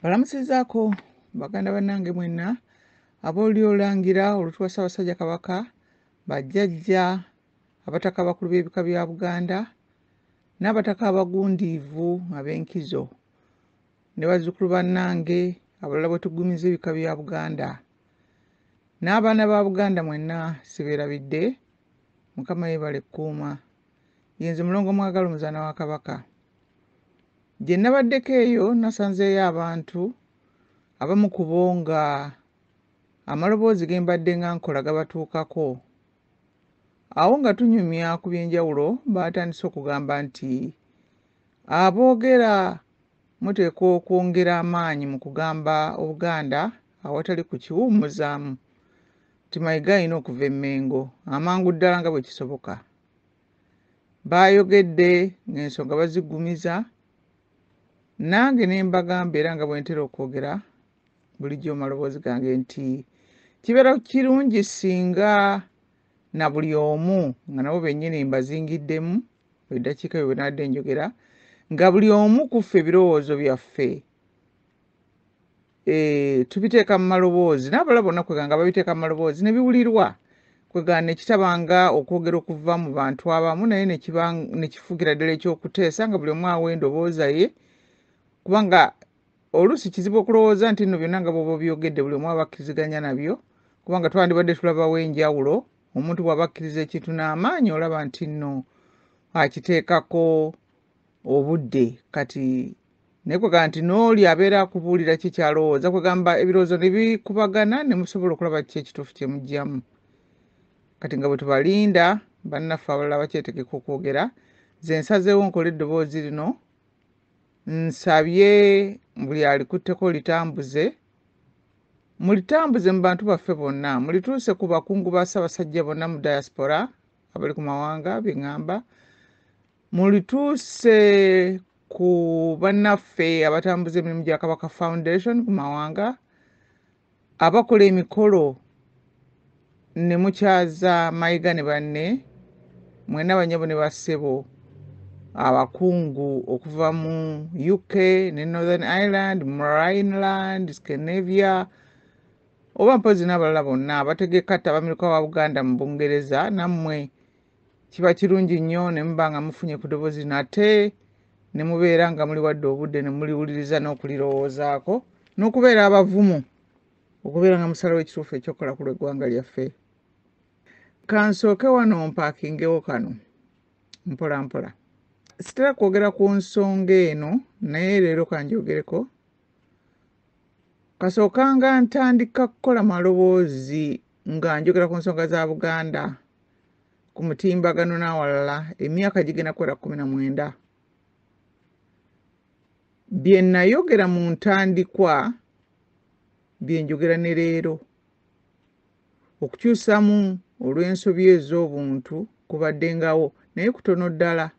Balamusizaako baganda bannange mwenna ab'Olulangira olutuwa Ssaabasajja Kabaka, bajjajja, abataka abakulu b'ebika bya Buganda n'abataka abagundiivu ab'enkizo ne bazzukulu bannange abalala bwe tuggumiza ebika bya Buganda n'abaana ba Buganda mwenna sibeerabidde. Mukama yeebale kkuuma. Ye nze Mulongo Mwagala omuzaana wa Kabaka. Gye nabaddeko eyo nasanzeeyo abantu abamu ku bo nga amaloboozi ge mbadde nga nkola gabatuukako. Awo nga tunyumya ku by'enjawulo baatandise okugamba nti aboogera muteekwa okwongera amaanyi mu kugamba Obuganda awatali kukiwummuzaamu nti Mayiga alina okuva e Mmengo amangu ddala nga bwe kisoboka. Baayogedde ng'ensonga baziggumiza nange ne mbagamba era nga bwe ntera okwogera bulijjo mu maloboozi gange nti kibeera kirungi singa na buli omu nga nabo bennyini mbazingiddemu eddakiika eyo bwe nabadde njogera nga buli omu ku ffe ebirowoozo byaffe tubiteeka mu maloboozi n'abalala bonna kwegamba nga babiteeka mu maloboozi ne biwulirwa kwegamba ne kitaba nga okwogera okuva mu bantu abamu naye ne kifuukira ddala ekyokuteesa nga buli omu awa endowooza ye kubanga oluusi kizibu okulowooza nti nno byonna nga bw'oba obyogedde buli omu aba akkiriziganya nabyo kubanga twandibadde tulabawo enjawulo omuntu bw'aba akkiriza ekintu n'amaanyi olaba nti nno akiteekako obudde kati naye kwegamba nti n'oli abeera akubuulira ki ky'alowooza kwegamba ebirowoozo ne bikubagana ne musobola okulaba ki ekituufu kye muggyamu. Kati nga bwe tubalinda bannaffe abalala bakyetegeka okwogera nze nsazeewo nkole eddoboozi lino nsabye buli alikutteko litambuze mulitambuze mu bantu baffe bonna mulituuse ku bakungu ba Ssaabasajja bonna mu diaspora abali ku mawanga bye ŋŋamba mulituuse ku bannaffe abatambuza emirimu gya Kabaka Foundation ku mawanga abakola emikolo ne mukyaza Mayiga ne banne mwenna bannyabo ne bassebo abakungu okuva mu UK ne Northern Ireland, Rhineland, Scandinavia oba mpozzi n'abalala bonna abategeka ttabamiruka wa Buganda mu Bungereza nammwe kiba kirungi nnyo ne muba nga mufunye ku ddoboozi lino ate ne mubeera nga muliwadde obudde ne muliwuliriza n'okulirowoozaako n'okubeera abavumu okubeera nga musalawo ekituufu ekyokukola ku lw'eggwanga lyaffe. Kansooke wano mpaakingewo kano mpola mpola. Sitera kwogera ku nsonga eno naye leero kanjogereko. Kasookanga ntandika kukola maloboozi nga njogera ku nsonga za Buganda ku mutimbagano n'awalala emyaka gigenda kuwera 19. Bye nayogera mu ntandikwa bye njogera ne leero. Okukyusamu olw'ensobi ez'obuntu kubaddengawo naye kutono ddala.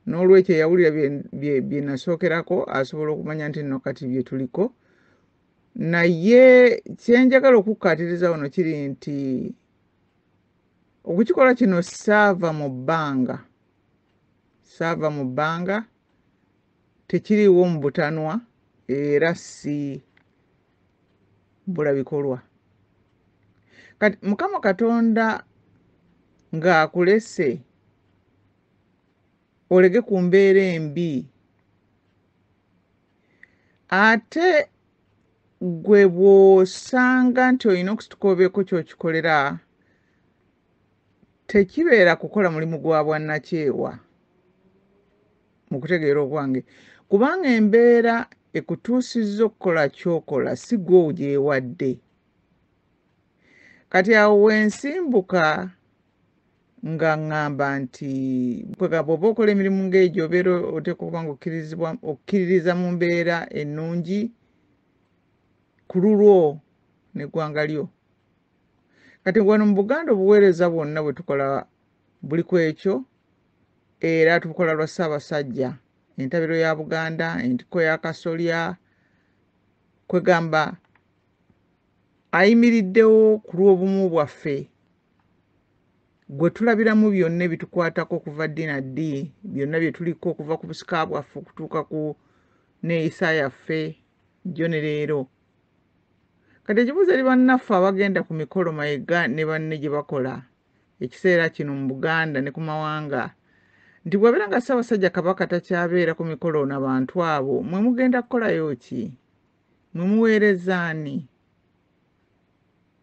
N'olwekyo eyawulira bye nasookerako asobola okumanya nti nno kati bye tuliko. Naye kye njagala okukkaatiriza wano kiri nti okukikola kino saava mu bbanga. Saava mu bbanga, tekiriiwo mu butanwa era si bulabikolwa. Kati Mukama Katonda ng'akulese olege ku mbeera embi ate gwe bw'osanga nti olina okusituka obeeko ky'okikolera tekibeera kukola mulimu gwa bwannakyewa mu kutegeera okwange kubanga embeera ekutuusizza okukola ky'okola si ggwe ogyewadde. Kati awo we nsimbuka nga ŋŋamba nti kwegamba bw'oba okola emirimu ng'egyo obeera oteekwa okuba nga okkiririza mu mbeera ennungi ku lulwo n'eggwanga lyo. Kati wano mu Buganda obuweereza bwonna bwe tukola buli ku ekyo era tubukola lwa Ssaabasajja, entabiro ya Buganda, entikko ya Kasolya, kwegamba ayimiriddewo ku lw'obumu bwaffe gwe tulabiramu byonna ebitukwatako okuva ddi na ddi byonna bye tuliko okuva ku busika bwaffe okutuuka ku neeyisa yaffe Jjo ne leero. Kati ekibuuzo eri bannaffe abagenda ku mikolo Mayiga ne banne gye bakola ekiseera kino mu Buganda ne ku mawanga nti bw'abeera nga Ssaabasajja Kabaka takyabeera ku mikolo na bantu abo, mmwe mugenda kukolayo ki? Mmwe muweereza ani?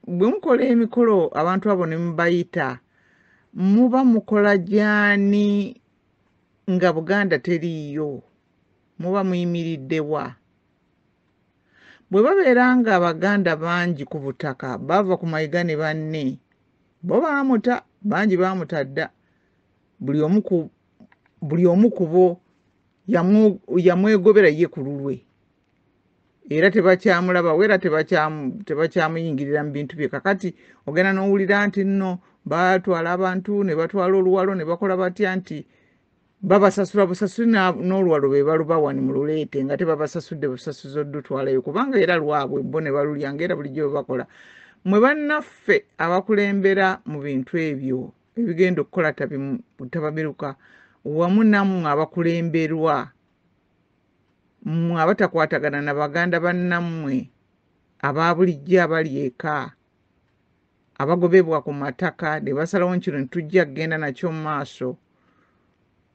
Bwe mukola emikolo abantu abo ne mubayita, muba mukola gy'ani nga Buganda teriiyo? Muba muyimiridde wa? Bwe babeera nga Abaganda bangi ku butaka baava ku Mayiga ne banne, bo baamuta, bangi baamuta dda, buli omu ku buli omu ku bo yamwegobera ye ku lulwe era tebakyamulabawo era tebakyamuyingirira mu bintu bye. Kakati ogenda n'owulira nti nno batwala abantu ne batwala oluwalo ne bakola batya nti babasasula busasuli n'oluwalo be balubawa ni mululeete nga tebabasasudde busasuzi oddutwalayo kubanga era lwabwe bo ne balulya nga era bulijjo bwe bakola. Mmwe bannaffe abakulembera mu bintu ebyo ebigenda okukola ttabamiruka wamu nammwe abakulemberwa, mmwe abatakwatagana na baganda bannammwe aba bulijjo abali eka abagobebwa ku mataka ne basalawo nti kino tujja kugenda nakyo mu maaso,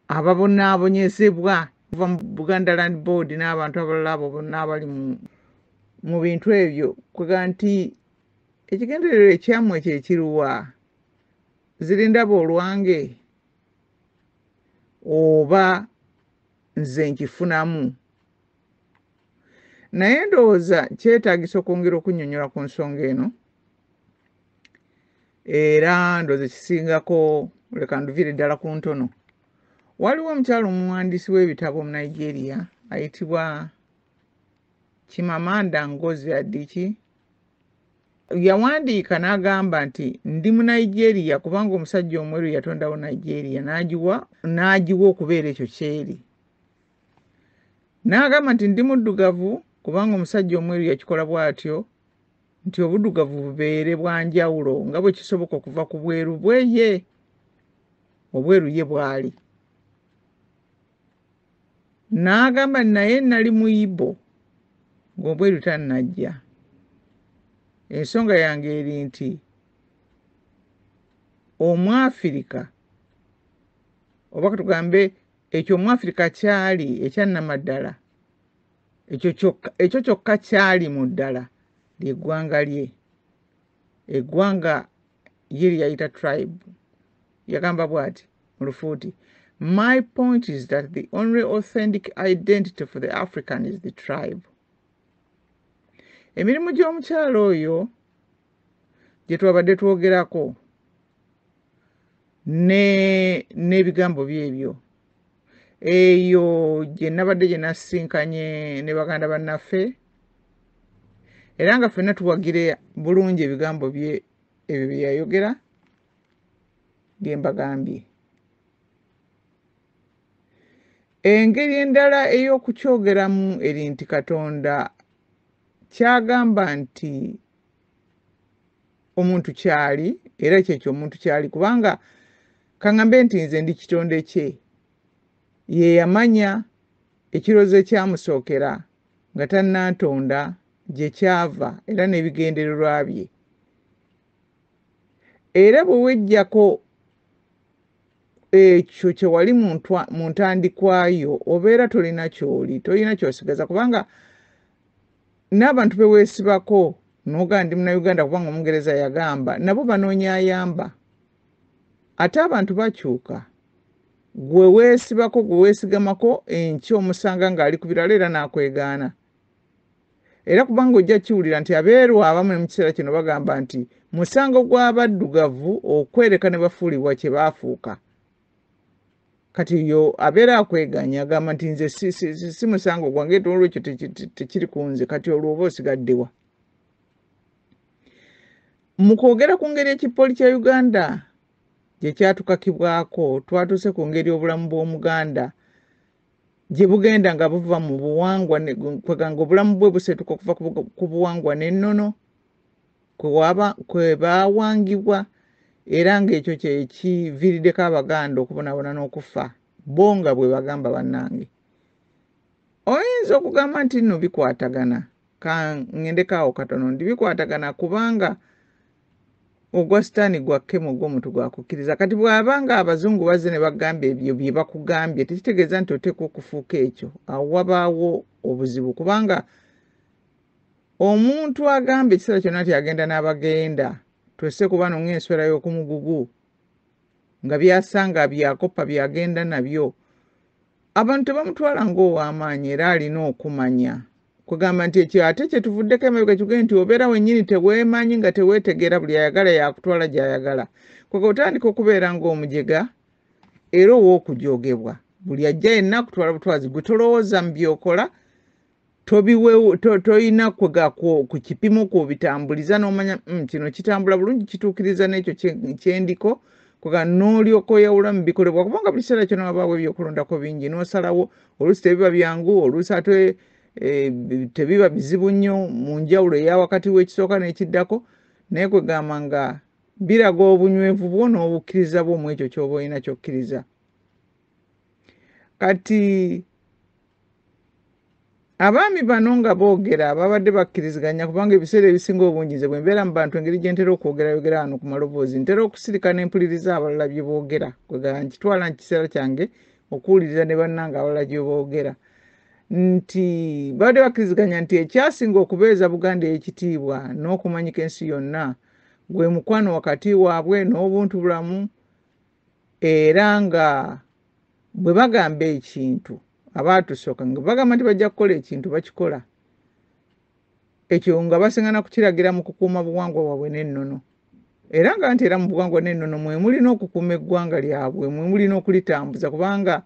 ababonaabonyezebwa okuva mu Buganda Land Board n'abantu abalala abo bonna abali mu bintu ebyo, kwega nti ekigendererwa ekyammwe kye kiruwa? Zirindaba olwange oba nze nkifunamu? Naye ndowooza kyetaagisa okwongera okunnyonnyola ku nsonga eno, era ndowooza ekisingako leka nduviire ddala ku ntono. Waliwo omukyala omuwandiisi w'ebitabo mu Nigeria ayitibwa Chimamanda Ngozi Adichie. Yawandiika n'agamba nti ndi mu Nigeria kubanga omusajja omweru yatondawo Nigeria n'agiwa okubeera ekyo ky'eri. N'agamba nti ndi muddugavu kubanga omusajja omweru yakikola bw'atyo nti obuddugavu bubeere bwa njawulo nga bwe kisoboka okuva ku bweru bwe ye, obweru ye bw'ali. N'agamba naye nali Muyibo ng'obweru tannajja. Ensonga yange eri nti Omwafirika oba katugambe ekyo Omwafirika kyali ekyannamaddala, ekyo kyokka kyali mu ddala ly'eggwanga lye, eggwanga ye lye yayita tribe. Yagamba bw'ati mu lufuuti, My point is that the only authentic identity for the African is the tribe. Emirimu gy'omukyala oyo gye twabadde twogerako n'ebigambo bye ebyo eyo gye nabadde gye nasisinkanye ne baganda bannaffe era nga ffenna tuwagire bulungi ebigambo bye ebyo bye yayogera bye mbagambye. Engeri endala ey'okukyogeramu eri nti Katonda ky'agamba nti omuntu kyali era kyekyo omuntu kyali, kubanga kaŋŋambe nti nze ndi kitonde kye, ye yamanya ekirowoozo ekyamusookera nga tannantonda gye kyava era n'ebigendererwa bye. Era bwe weggyako ekyo kye wali mu ntandikwa yo, obeera tolina ky'oli, tolina ky'osigaza, kubanga n'abantu be weesibako n'ogamba ndi Munnayuganda kubanga Omungereza yagamba, nabo banoonya ayamba. Ate abantu bakyuka, gwe weesibako, gwe weesigamako, enkya omusanga ng'ali ku birala era n'akwegaana. Era kubanga ojja kiwulira nti abeeru abamu ne mu kiseera kino bagamba nti musango gw'abaddugavu okwereka ne bafuulibwa kye baafuuka. Kati yo abeera akweganya agamba nti nze si musango gwange, olwekyo tekiri ku nze. Kati olwo oba osigadde wa? Mu kwogera ku ngeri ekipoli kya Uganda gye kyatukakibwako, twatuuse ku ngeri obulamu bw'Omuganda gye bugenda nga buva mu buwangwa, kweganga obulamu bwe buseetuka okuva ku buwangwa n'ennono kwe baawangibwa, era ng'ekyo kye kiviiriddeko Abaganda okubonaabona n'okufa, bo nga bwe bagamba bannange. Oyinza okugamba nti nno bikwatagana. Ka ŋŋendeko awo katono nti bikwatagana kubanga ogwa sitaani gwa kkemo, ogw'omuntu gwakukkiriza. Kati bw'aba nga abazungu bazze ne bagamba ebyo bye bakugambye, tekitegeeza nti oteekwa okufuuka ekyo. Awo wabaawo obuzibu, kubanga omuntu agamba ekiseera kyonna nti agenda n'abagenda twesse ku bano ng'enswera y'okumugugu, nga byasanga byakoppa byagenda nabyo, abantu tebamutwala ng'ow'amaanyi era alina okumanya. Kugamba nti ekyo ate kyetuvuddeko emabega kigende nti obeera wennyini teweemanyi nga teweetegeera, buli ayagala yakutwala gy'ayagala. Kwega otandika okubeera ng'omujega era ow'okujoogebwa, buli ajja yenna akutwala butwazi. Gwe tolowooza mu byokola, toyina kwega ku kipimo kwobitambuliza n'omanya kino kitambula bulungi, kituukiriza n'ekyo kyendiko. Kwega n'olyoka oyawula mu bikolebwa, kubanga buli kiseera kyonna wabaawo ebyokulondako bingi, n'osalawo. Oluusi tebiba byangu, oluusi ate tebiba bizibu nnyo mu njawulo eya wakati w'ekisooka n'ekiddako, naye kwegamba nga biraga obunywevu bwo n'obukkiriza bwo mu ekyo ky'oba olina ky'okkiriza. Kati abaami bano nga boogera babadde bakkiriziganya, kubanga ebiseera ebisinga obungi nze bwe mbeera mu bantu, engeri gye ntera okwogerayogera wano ku maloboozi, ntera okusirika ne mpuliriza abalala bye boogera. Kwegamba nkitwala nti kiseera kyange okuwuliriza ne bannange abalala gye boogera, nti babadde bakkiriziganya nti ekyasinga okubeeza Buganda ey'ekitiibwa n'okumanyika ensi yonna gwe mukwano wakati waabwe n'obuntu bulamu, era nga bwe bagamba ekintu, abaatusooka nga bagamba nti bajja kukola ekintu, bakikola. Ekyo nga basinga na kukiragira mu kukuuma buwangwa bwabwe n'ennono, era nga nti era mu buwangwa n'ennono mwe mulina okukuuma eggwanga lyabwe, mwe mulina okulitambuza, kubanga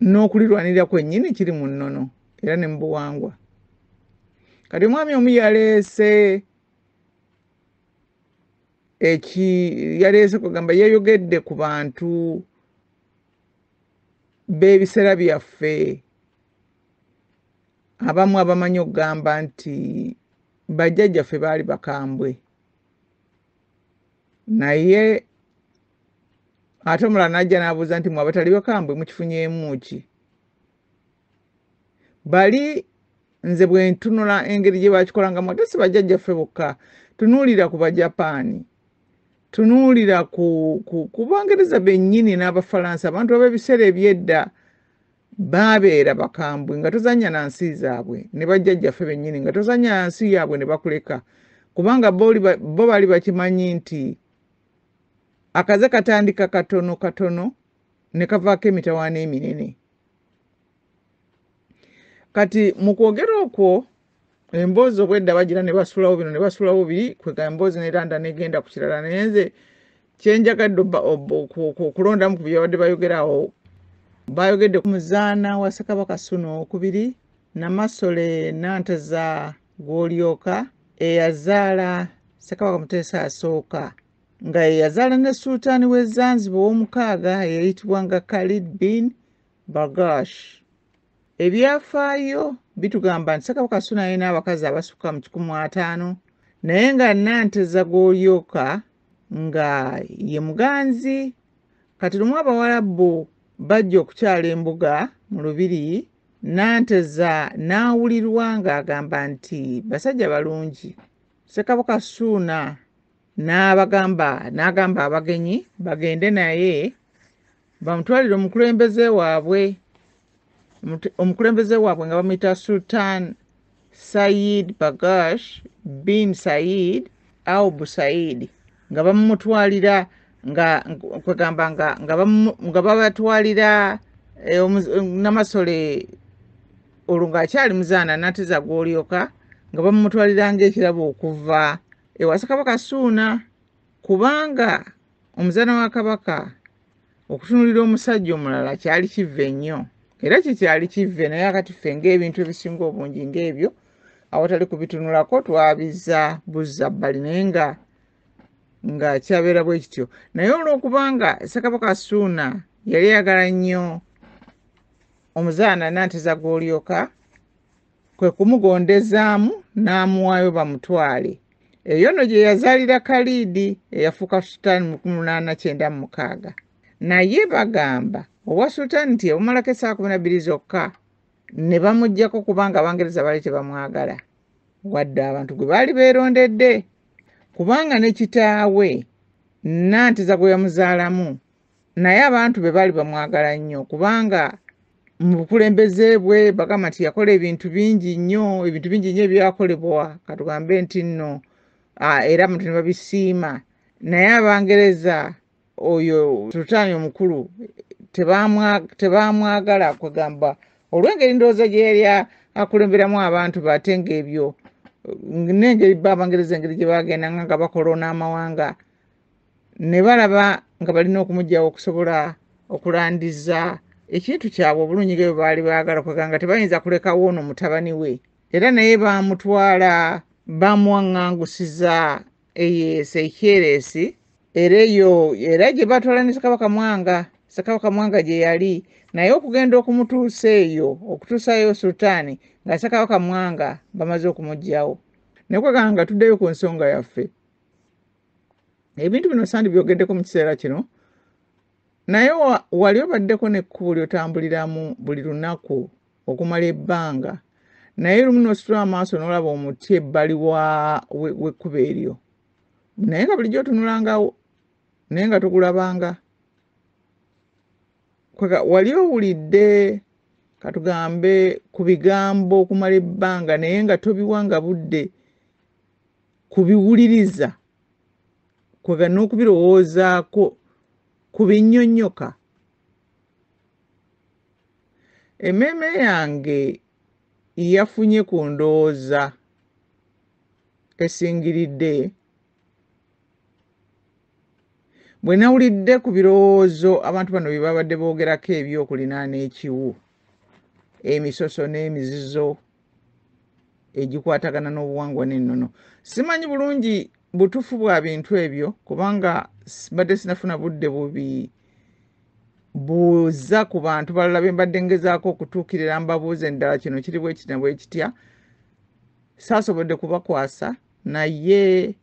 n'okulirwanirira kwennyini kiri mu nnono era ne mu buwangwa. Kati omwami omu yaleese eki yaleese kugamba yayogedde ku bantu b'ebiseera byaffe abamu abamanyi okugamba nti bajjajjaffe baali bakambwe, naye ate omulala n'ajja n'abuuza nti mwe abatali bakambwe mukifunyeemu ki? Bali nze bwe ntunula engeri gye bakikolangamu, ate si bajjajjaffe bokka, tunuulira ku Bajapaani, tunuulira ku Bangereza bennyini n'Abafalansa, abantu ab'ebiseera ebyedda baabeera bakambwe nga tozannya na nsi zaabwe, ne bajjajjaffe bennyini nga tozannya na nsi yaabwe ne bakuleka, kubanga bo baali bakimanyi nti akaze katandika katono katono ne kavaako emitawaana eminene. Kati mu kwogera okwo emboozi obwedda bagira ne basulawo bino ne basulawo biri, kwega emboozi neranda negenda ku kirala. Naye nze kyenjagadde okulondamu ku byabadde bayogera awo, bayogedde ku muzaana wa Ssekabaka Ssuuna Owokubiri, Namasole Nanteza Gwolyoka, eyazaala Ssekabaka Muteesa Asooka, nga yeyazaala ne Sultaani w'e Zanzibar ow'omukaaga eyayitibwanga Khalid bin Bargash. Ebyafaayo bitugamba nti Ssekabaka Ssuuna yalina abakazi abasukka mu 150, naye nga Nanteza Gwolyoka nga ye muganzi. Kati lumu Abawalabu bajja okukyala embuga mu lubiri, Nanteza n'awulirwa ng'agamba nti basajja balungi. Ssekabaka Ssuuna n'abagamba, n'agamba abagenyi bagende naye bamutwalire omukulembeze waabwe, omukulembeze waabwe nga bamuyita Sultan Sayid Bagash bin Sayid Aubu Said, nga bamumutwalira, nga kwegamba nga babatwalira Namasole olwo ng'akyali muzaana Nanteza Gwolyoka, nga bamumutwalira ng'ekirabo okuva ewa Ssekabaka Ssuuna, kubanga omuzaana wa Kabaka okutunuulira omusajja omulala kyali kivve nnyo, era kikyali kivve. Naye akati ffe ng'ebintu ebisinga obungi ng'ebyo awatali kubitunulako twabizza buzza bbali, naye nga kyabeera bwe kityo. Naye olw'okubanga Ssekabaka Ssuuna yali ayagala nnyo omuzaana Nanteza Gwolyoka, kwe kumugondezaamu n'amuwaayo bamutwale eyo nno gye yazaalira Khalidi eyafuuka sultaani mu 1896. Naye bagamba obwa sultaani nti yabumalako essaawa 12 zokka. Ne bamuggyako kubanga Abangereza baali tebamwagala, wadde abantu gwe baali beerondedde, kubanga ne kitaawe Nanteza gwe yamuzaalamu naye abantu be baali bamwagala nnyo, kubanga mu bukulembeze bwe bagamba nti yakola ebintu bingi nnyo, ebintu bingi nnyo ebyakolebwa, katugambe nti nno era abantu ne babisiima. Naye Abangereza oyo Sultaani omukulu tebaamwagala, kwegamba olw'engeri ndowooza gye yali akulemberamu abantu be, ate ng'ebyo n'engeri bo Abangereza engeri gye bagendanga nga bakola n'amawanga, ne balaba nga balina okumuggyawo okusobola okulandiza ekintu kyabwe obulungi nga bwe baali baagala, kwegamba tebayinza kulekawo ono mutabani we. Era naye baamutwala bamuwaŋŋangusiza Seychelles, era eyo era gye batwala ne Ssekabaka Mwanga, Ssekabaka Mwanga gye yali, naye okugenda okumutuusa eyo, okutuusayo Sultaani nga Ssekabaka Mwanga bamaze okumuggyawo. Naye kwegamba nga tuddeyo ku nsonga yaffe, ebintu bino sandibyogeddeko mu kiseera kino, naye wali obaddeko n'ekkubo ly'otambuliramu buli lunaku okumala ebbanga, naye lumu n'ositula amaaso n'olaba omuti ebbali w'ekkubo eryo, naye nga bulijjo otunulangawo naye nga togulabanga. Wali owulidde katugambe ku bigambo okumala ebbanga naye nga tobiwanga budde kubiwuliriza, kwega n'okubirowoozaako, kubinnyonnyoka. Emmeeme yange yafunye ku ndowooza esingiridde bwe nawulidde ku birowoozo abantu bano bye babadde boogerako eby'okulinaana ekiwu, emisoso n'emizizo egikwatagana n'obuwangwa n'ennono. Simanyi bulungi butuufu bwa bintu ebyo kubanga mbadde sinafuna budde bubi buuza ku bantu balala be mbadde ngezaako okutuukirira mbabuuze endala kino kiri bwe kiti na bwe kitya, saasobodde kubakwasa, naye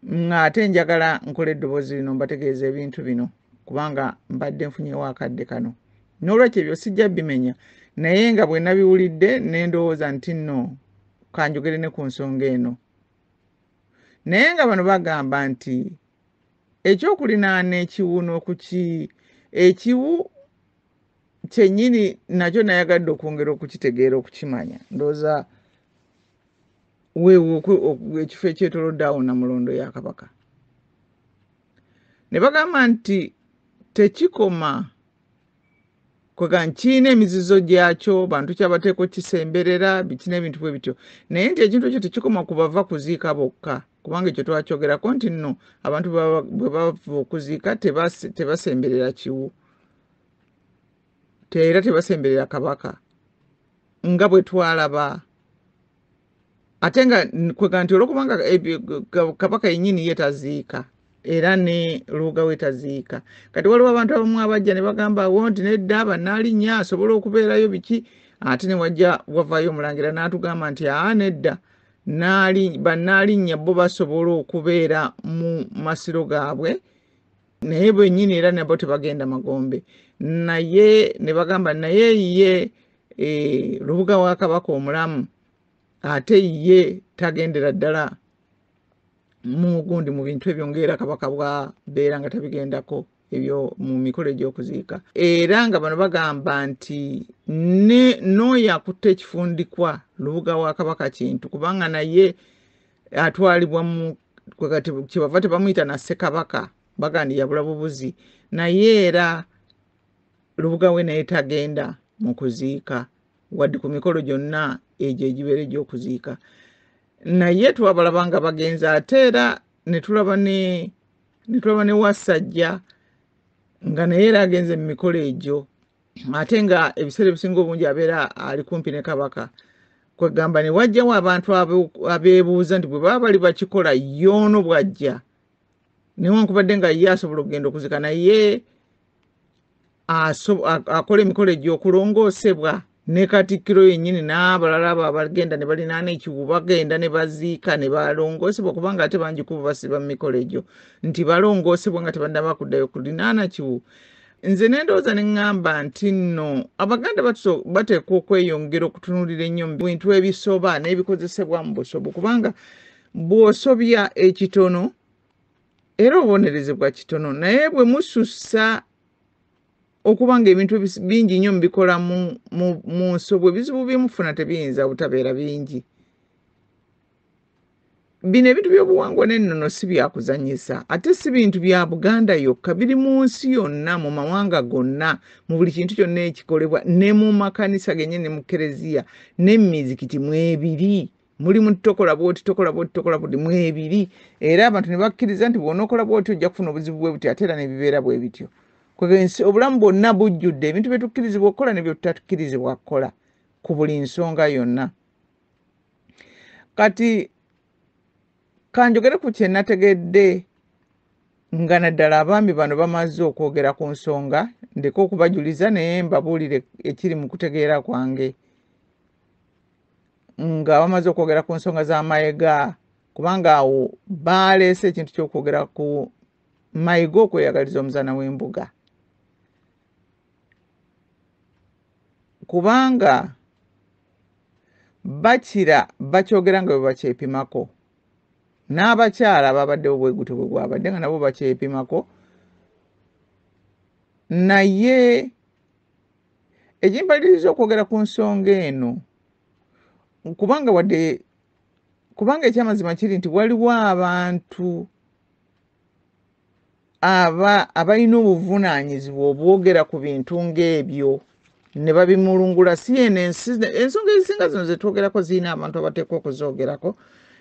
ng'ate njagala nkole eddoboozi lino mbategeeza ebintu bino kubanga mbadde nfunyewo akadde kano. N'olwekyo ebyo sijja bimenya, naye nga bwe nabiwulidde ne ndowooza nti nno kanjogere ne ku nsonga eno. Naye nga bano bagamba nti ekyokulinaana ekiwu n'okuki ekiwu kyennyini nakyo nayagadde okwongera okukitegeera okukimanya. Ndowooza weewo ekifo ekyetoolodde awo Namulondo ya Kabaka. Ne bagamba nti tekikoma kwega nkiina emizizo gyakyo, bantu kyabateeko kisemberera biki n'ebintu bwe bityo, naye nti ekintu ekyo tekikoma ku bava kuziika bokka, kubanga ekyo twakyogerako nti nno abantu bwe bava okuziika tebasemberera kiwu, era tebasemberera Kabaka nga bwe twalaba. Ate nga kwega nti olwokubanga Kabaka yennyini ye taziika era ne Lubuga we taziika, kati waliwo abantu abamu abajja ne bagamba wo nti nedda bannaalinnya asobola okubeerayo biki, ate ne wajja wavaayo omulangira n'atugamba nti aa nedda bannaalinnya bo basobola okubeera mu masiro gaabwe naye bennyini era nabo tebagenda magombe. Naye ne bagamba naye ye Lubuga wa Kabaka omulamu ate ye tagendera ddala mu gundi mu bintu ebyo ng'era Kabaka bw'abeera nga tabigendako ebyo mu mikolo egy'okuziika. Era nga bano bagamba nti n'oyo akutte ekifundikwa Lubuga wa Kabaka Kintu, kubanga naye atwalibwa mu kyebava tebamuyita na Ssekabaka, bagamba yabula bubuzi, naye era Lubuga we naye tagenda mu kuziika wadde ku mikolo gyonna egyo egibeera egy'okuziika. Naye twabalaba nga bagenze, ate era ne tulaba ne Wasajja nga naye era agenze mu mikolo egyo, ate nga ebiseera ebisinga obungi abeera ali kumpi ne Kabaka. Kwegamba ne wajjawo abantu abeebuuza nti bwe baba bali bakikola y'ono bw'ajja, newankubadde nga ye asobola okugenda okuziika, naye akola emikolo egy'okulongoosebwa ne Katikkiro yennyini n'abalala abo abagenda ne balinaana ekiwu bagenda ne baziika ne balongoosebwa, kubanga ate bangi ku bo basiba mu mikolo egyo nti balongoosebwa nga tebannaba kuddayo kulinaana kiwu. Nze ne ndowooza ne ŋŋamba nti nno Abaganda bateekwa okweyongera okutunuulira ennyo mu bintu ebisoba n'ebikozesebwa mu busobo, kubanga bw'osobya ekitono era obonerezebwa kitono, naye bwe musussa okuba ng'ebintu bingi nnyo mubikola mu nsobo, ebizibu bye mufuna tebiyinza butabeera bingi. Bino ebintu by'obuwangwa n'ennono si byakuzannyisa, ate si bintu bya Buganda yokka, biri mu nsi yonna, mu mawanga gonna, mu buli kintu kyonna ekikolebwa, ne mu makanisa gennyini, ne mu kereziya, ne mu mizikiti mwebiri. Mulimu tokola bw'oti, tokola bw'oti, tokola bw'oti, mwebiri. Era abantu ne bakkiriza nti bw'onookola bw'oti ojja kufuna obuzibu bwe buti, ate era ne bibeera bwe bityo. Ensi obulamu bwonna bujjudde ebintu bye tukkirizibwa okukola ne bye tutakkirizibwa kukola ku buli nsonga yonna. Kati kanjogere ku kye nategedde nga naddala abaami bano bamaze okwogera ku nsonga, ndeke okubajuliza naye mbabuulire ekiri mu kutegeera kwange nga bamaze okwogera ku nsonga za Mayiga, kubanga awo baleese ekintu ky'okwogera ku Mayiga okweyagaliza omuzaana w'embuga, kubanga bakira bakyogera nga bwe bakyepimako, n'abakyala babaddewo bwe gutyo bwe gwabadde nga nabo bakyepimako. Naye ekimpaliriza okwogera ku nsonga eno, kubanga wadde kubanga ekyamazima kiri nti waliwo abantu abalina obuvunaanyizibwa obwogera ku bintu ng'ebyo ne babimulungula. Si eno ensonga ezisinga zino ze twogerako zirina abantu abateekwa okuzoogerako,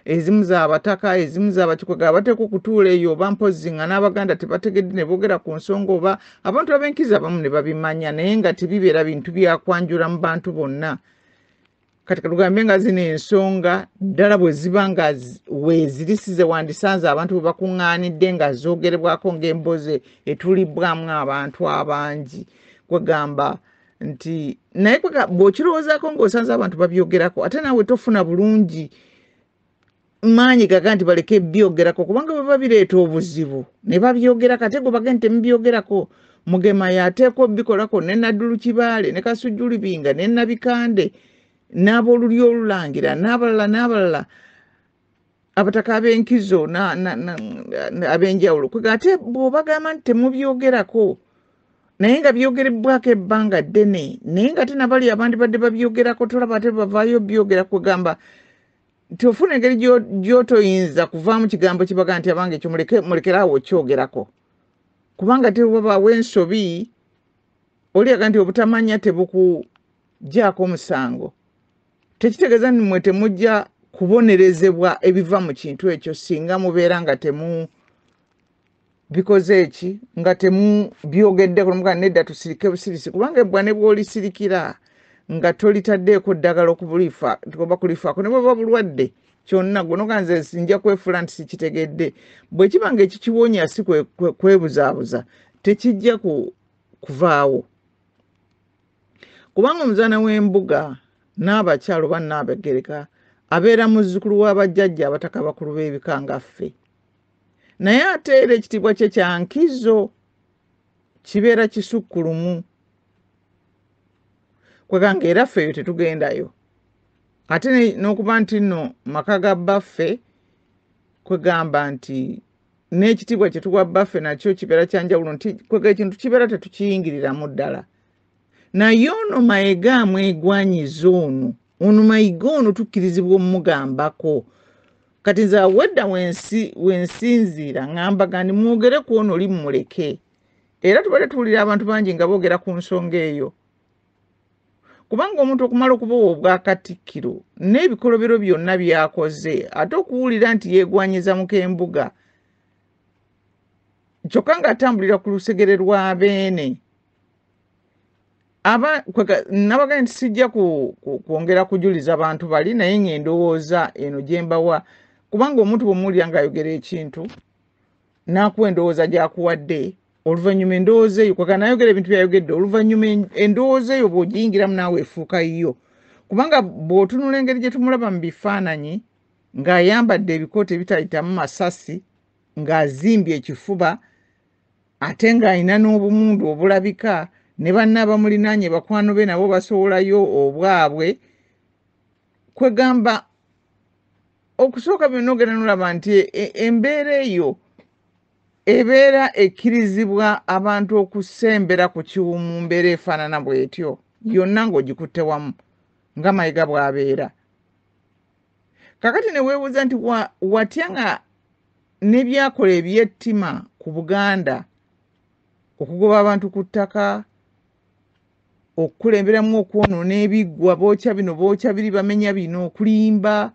ezimu z'abataka, ezimu z'abakikwega abateekwa okutuula eyo, oba mpozzi nga n'Abaganda tebategedde ne boogera ku nsonga, oba abantu ab'enkizo abamu ne babimanya, naye nga tebibeera bintu byakwanjula mu bantu bonna. Kati katugambe nga zino ensonga ddala bwe ziba nga weeziri si ze wandisanze abantu bwe bakuŋŋaanidde nga zoogerebwako ng'emboozi etulibwamu abantu abangi. Kwegamba nti naye bw'okirowoozaako ng'osanze abantu babyogerako, ate naawe tofuna bulungi maanyi gaga nti baleke byogerako, kubanga bwe babireeta obuzibu ne babyogerako, ate gwe bagende temubyogerako. Mugema y'ateekwa obikolako ne Naddulu Kibaale ne Kasujju Lubinga ne Nabikande n'ab'olulyo olulangira n'abalala n'abalala, abataka ab'enkizo ab'enjawulo. Kwega ate bw'obagamba nti temubyogerako naye nga byogerebwako ebbanga ddene, naye nga ate nabali abandibadde babyogerako tolaba ate bavaayo byogera. Kwegamba nti ofuna engeri gy'otoyinza kuvaamu kigambo kibaga nti abange ekyo mulekere awo okyogerako, kubanga tewabaawo ensobi. Oli aga nti obutamanya tebukuggyako omusango, tekitegeeza nti mmwe temujja kubonerezebwa ebiva mu kintu ekyo singa mubeera nga temu bikoze eki nga temubyogeddeko, nomugaa nedda tusirike busirisi, kubanga ebbwa ne bw'olisirikira nga tolitaddeeko ddagala okubulifa oba kulifaako, ne bweba bulwadde kyonna gwe noga nze nja kwefuula nti sikitegedde, bwe kiba nga ekikiwonya si kwebuzaabuza tekijja kuvaawo. Kubanga omuzaana w'embuga n'abakyala oba n'abagereka abeera muzzukulu w'abajjajja abataka abakulu b'ebika nga ffe, naye ate era ekitiibwa kye kya nkizo kibeera kisukkulumu, kweganga era ffe eyo tetugendayo. Ate n'okuba nti nno maka ga bbaffe, kwegamba nti n'ekitiibwa kye tuwa bbaffe nakyo kibeera kya njawulo, nti kwega ekintu kibeera tetukiyingiriramu ddala. Naye ono Mayiga amwegwanyiza ono, ono Mayiga ono tukkirizibwa omugambako. Kati nze awedda wensinziira ŋŋambaga nti mwogere ku ono oli mumuleke. Era tubadde tuwulira abantu bangi nga boogera ku nsonga eyo, kubanga omuntu okumala okubawa obwakatikkiro n'ebikolobero byonna by'akoze, ate okuwulira nti yeegwanyiza mu k'embuga kyokka ng'atambulira ku lusegere lwa Beene. Nabagambye nti sijja kwongera kujuliza bantu bali, naye ng'endowooza eno gye mbawa, kubanga omuntu bw'omuwulira ng'ayogera ekintu n'akuwa endowooza gy'akuwadde, oluvannyuma endowooza eyo kwegamba n'ayogera ebintu by'ayogedde, oluvannyuma endowooza eyo bw'ogiyingiramu naawe efuuka yiyo. Kubanga bw'otunula engeri gye tumulaba mu bifaananyi ng'ayambadde ebikooti ebitayitamu masasi, ng'azimbye ekifuba, Ate ng'alina n'obumundu obulabika, ne banne abamulinaanye bakwano be nabo basowolayo obwabwe. Kwegamba okusooka byonna ogenda n'olaba nti embeera eyo ebeera ekkirizibwa abantu okusembera ku kiwu mu mbeera efaanana bw'etyo yonna ng'ogikutte wamu nga Mayiga bw'abeera. Kakati ne weebuuza nti watya nga n'ebyakola eby'ettima ku Buganda, okugoba abantu ku ttaka, okukulemberamu okwonoona ebiggwa, bookya bino bookya biri, bamenya bino, okulimba,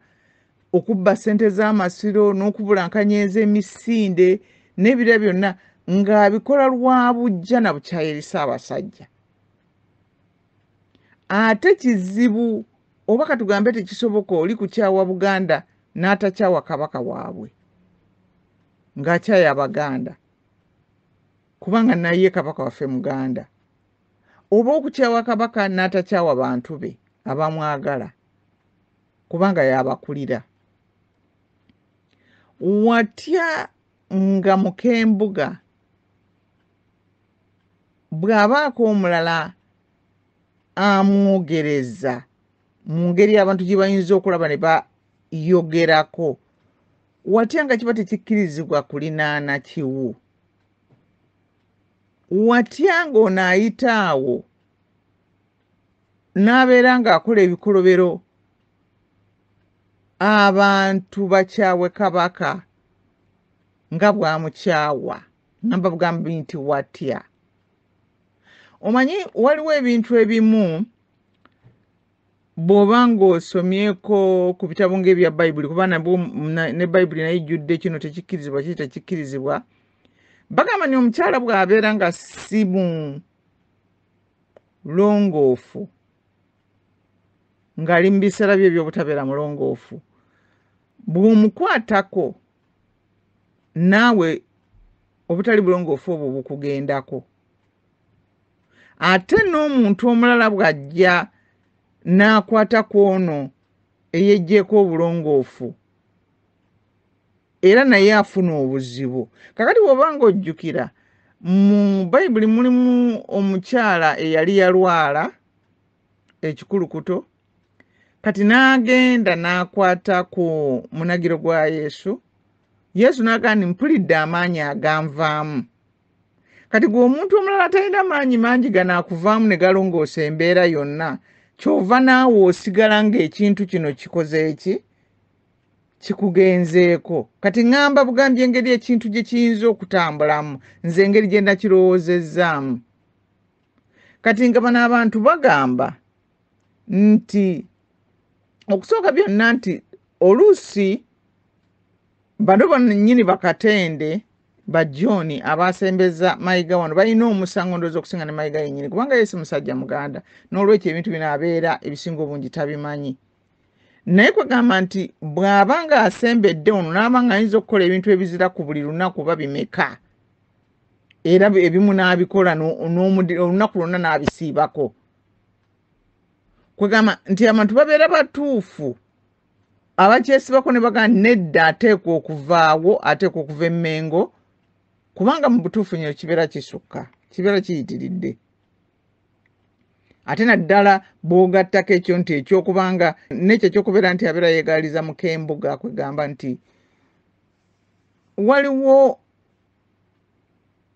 okubba ssente z'amasiro n'okubulankanya emisinde n'ebirala byonna ng'abikola lwa buggya na bukyayi eri Ssaabasajja. Ate kizibu oba katugambe tekisoboka oli kukyawa Buganda n'atakyawa Kabaka waabwe ng'akyaya Abaganda, kubanga naye Kabaka waffe Muganda, oba okukyawa Kabaka n'atakyawa bantu be abamwagala kubanga y'abakulira. Watya nga Mukembuga bw'abaako omulala amwogereza mu ngeri abantu gye bayinza okulaba ne bayogerako, watya nga kiba tekikkirizibwa kulinaana kiwu? Watya ng'ono ayita awo n'abeera ng'akola ebikolobero abantu bakyawe Kabaka nga bw'amukyawa? Ngamba bugambi nti watya. Omanyi waliwo ebintu ebimu bw'oba ng'osomyeko ku bitabo ng'ebya Bayibuli, kuba ne Bayibuli nayo ejjudde kino tekikkirizibwa, kiri tekikkirizibwa. Bagamba nti omukyala bw'abeera nga si mulongoofu, ng'ali mu biseera bye eby'obutabeera mulongoofu, bw'omukwatako naawe obutali bulongoofu obwo bukugendako. Ate n'omuntu omulala bw'ajja n'akwata ku ono eyeggyeko obulongoofu, era naye afuna obuzibu. Kakati bw'oba ng'ojjukira mu Bayibuli mulimu omukyala eyali yalwala ekikulukuto, kati n'agenda n'akwata ku munagiro gwa Yesu. Yesu n'agamba nti mpulidde amaanyi aganvaamu. Kati gwe omuntu omulala talina maanyi mangi ganaakuvaamu ne galongoosa embeera yonna, ky'ova naawe osigala ng'ekintu kino kikoze eki kikugenzeeko. Kati ŋŋamba bugambye engeri ekintu gye kiyinza okutambulamu, nze engeri gye nakirowoozezzaamu. Kati nga bano abantu bagamba nti okusooka byonna nti oluusi bano bonnyini bakatende ba John abasembeza Mayiga wano balina omusango ndowooza okusinga ne Mayiga yennyini, kubanga ye si musajja Muganda, n'olwekyo ebintu bino abeera ebisinga obungi tabimanyi. Naye kwegamba nti bw'aba ng'asembedde ono n'aba ng'ayinza okukola ebintu ebizira ku buli lunaku oba bimeka, era ebimu n'abikola olunaku lwonna n'abisiibako. Kwegamba nti abantu babeera batuufu abakyesibako ne bagamba nedda ateekwa okuvaawo, ateekwa okuva e Mmengo, kubanga mu butuufu nnyo kibeera kisukka, kibeera kiyitiridde. Ate naddala bw'ogattako ekyo nti ekyokubanga n'ekyo ekyokubeera nti abeera yeegaaliza Mukembuga, kwegamba nti waliwo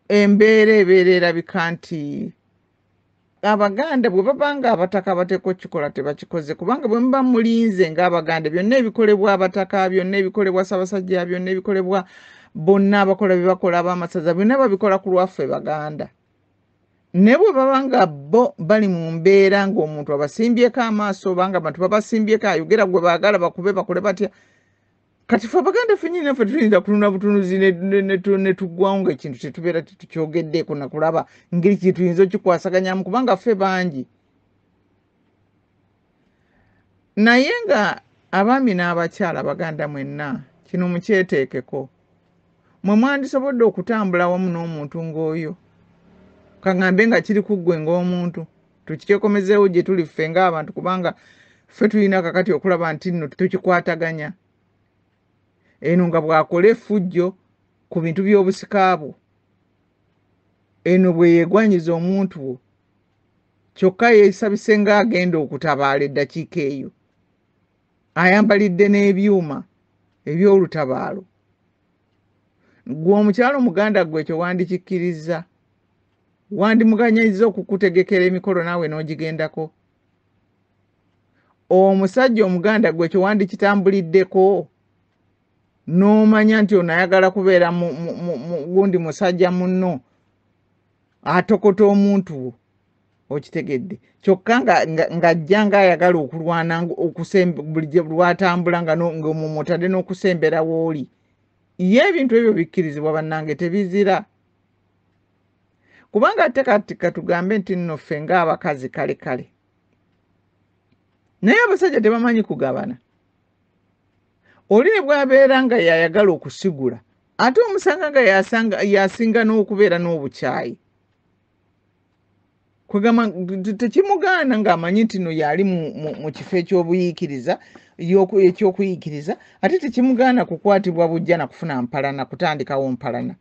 embeera ebeera erabika nti Abaganda bwe baba nga abataka abateekwa okukikola tebakikoze, kubanga bwe muba mulinze ng'Abaganda byonna ebikolebwa abataka, byonna ebikolebwa Ssaabasajja, byonna ebikolebwa bonna abakola bye bakola ab'amasaza, byonna babikola ku lwaffe Baganda. Naye bwe baba nga bo bali mu mbeera ng'omuntu abasimbyeko amaaso oba nga abantu babasimbyeko ayogera gwe baagala bakube bakole batya, kati ffe Abaganda ffennyini naffe tuyinza kununa butunuzi ne tuggwawo ng'ekintu tetubeera tetukyogeddeeko na kulaba ngeri kye tuyinza okikwasaganyamu, kubanga ffe bangi. Naye nga abaami n'abakyala Abaganda mwenna kino mukyeteekeko, mwe mwandisobodde okutambula wamu n'omuntu ng'oyo, kaŋŋambe nga kiri ku ggwe ng'omuntu, tukyekomezeewo gye tuli ffe ng'abantu, kubanga ffe tulina kakati okulaba nti nno tukikwataganya. Eno nga bw'akola effujjo ku bintu by'obusika bwo, Eno bwe yeegwanyiza omuntu wo, kyokka yeesabise ng'agenda okutabaala eddakiika eyo, ayambalidde n'ebyuma eby'olutabaalo. Ggwe omukyala Omuganda, ggwe ekyo wandikikkirizza? Wandimuganyizza okukutegekera emikolo naawe n'ogigendako? Omusajja Omuganda, ggwe ekyo wandikitambuliddeko n'omanya nti ono ayagala kubeera gundi musajja munno atokota omuntu wo, okitegedde, kyokka ng'ajja ng'ayagala okulwana buli lwatambula nga ng'omumutadde n'okusembera w'oli? Ye ebintu ebyo bikkirizibwa bannange? Tebizira. Kubanga ate kati katugambe nti nno ffe ng'abakazi kale kale, naye abasajja tebamanyi kugabana. Oli ne bw'abeera nga yayagala okusigula, ate omusanga nga yasinga n'okubeera n'obukyayi. Kwegamba tekimugaana ng'amanyi nti no yali mu kifo ekyobuyiikiriza, ekyokuyiikiriza, ate tekimugaana kukwatibwa bujja na kufuna mpalana, kutandikawo mpalana.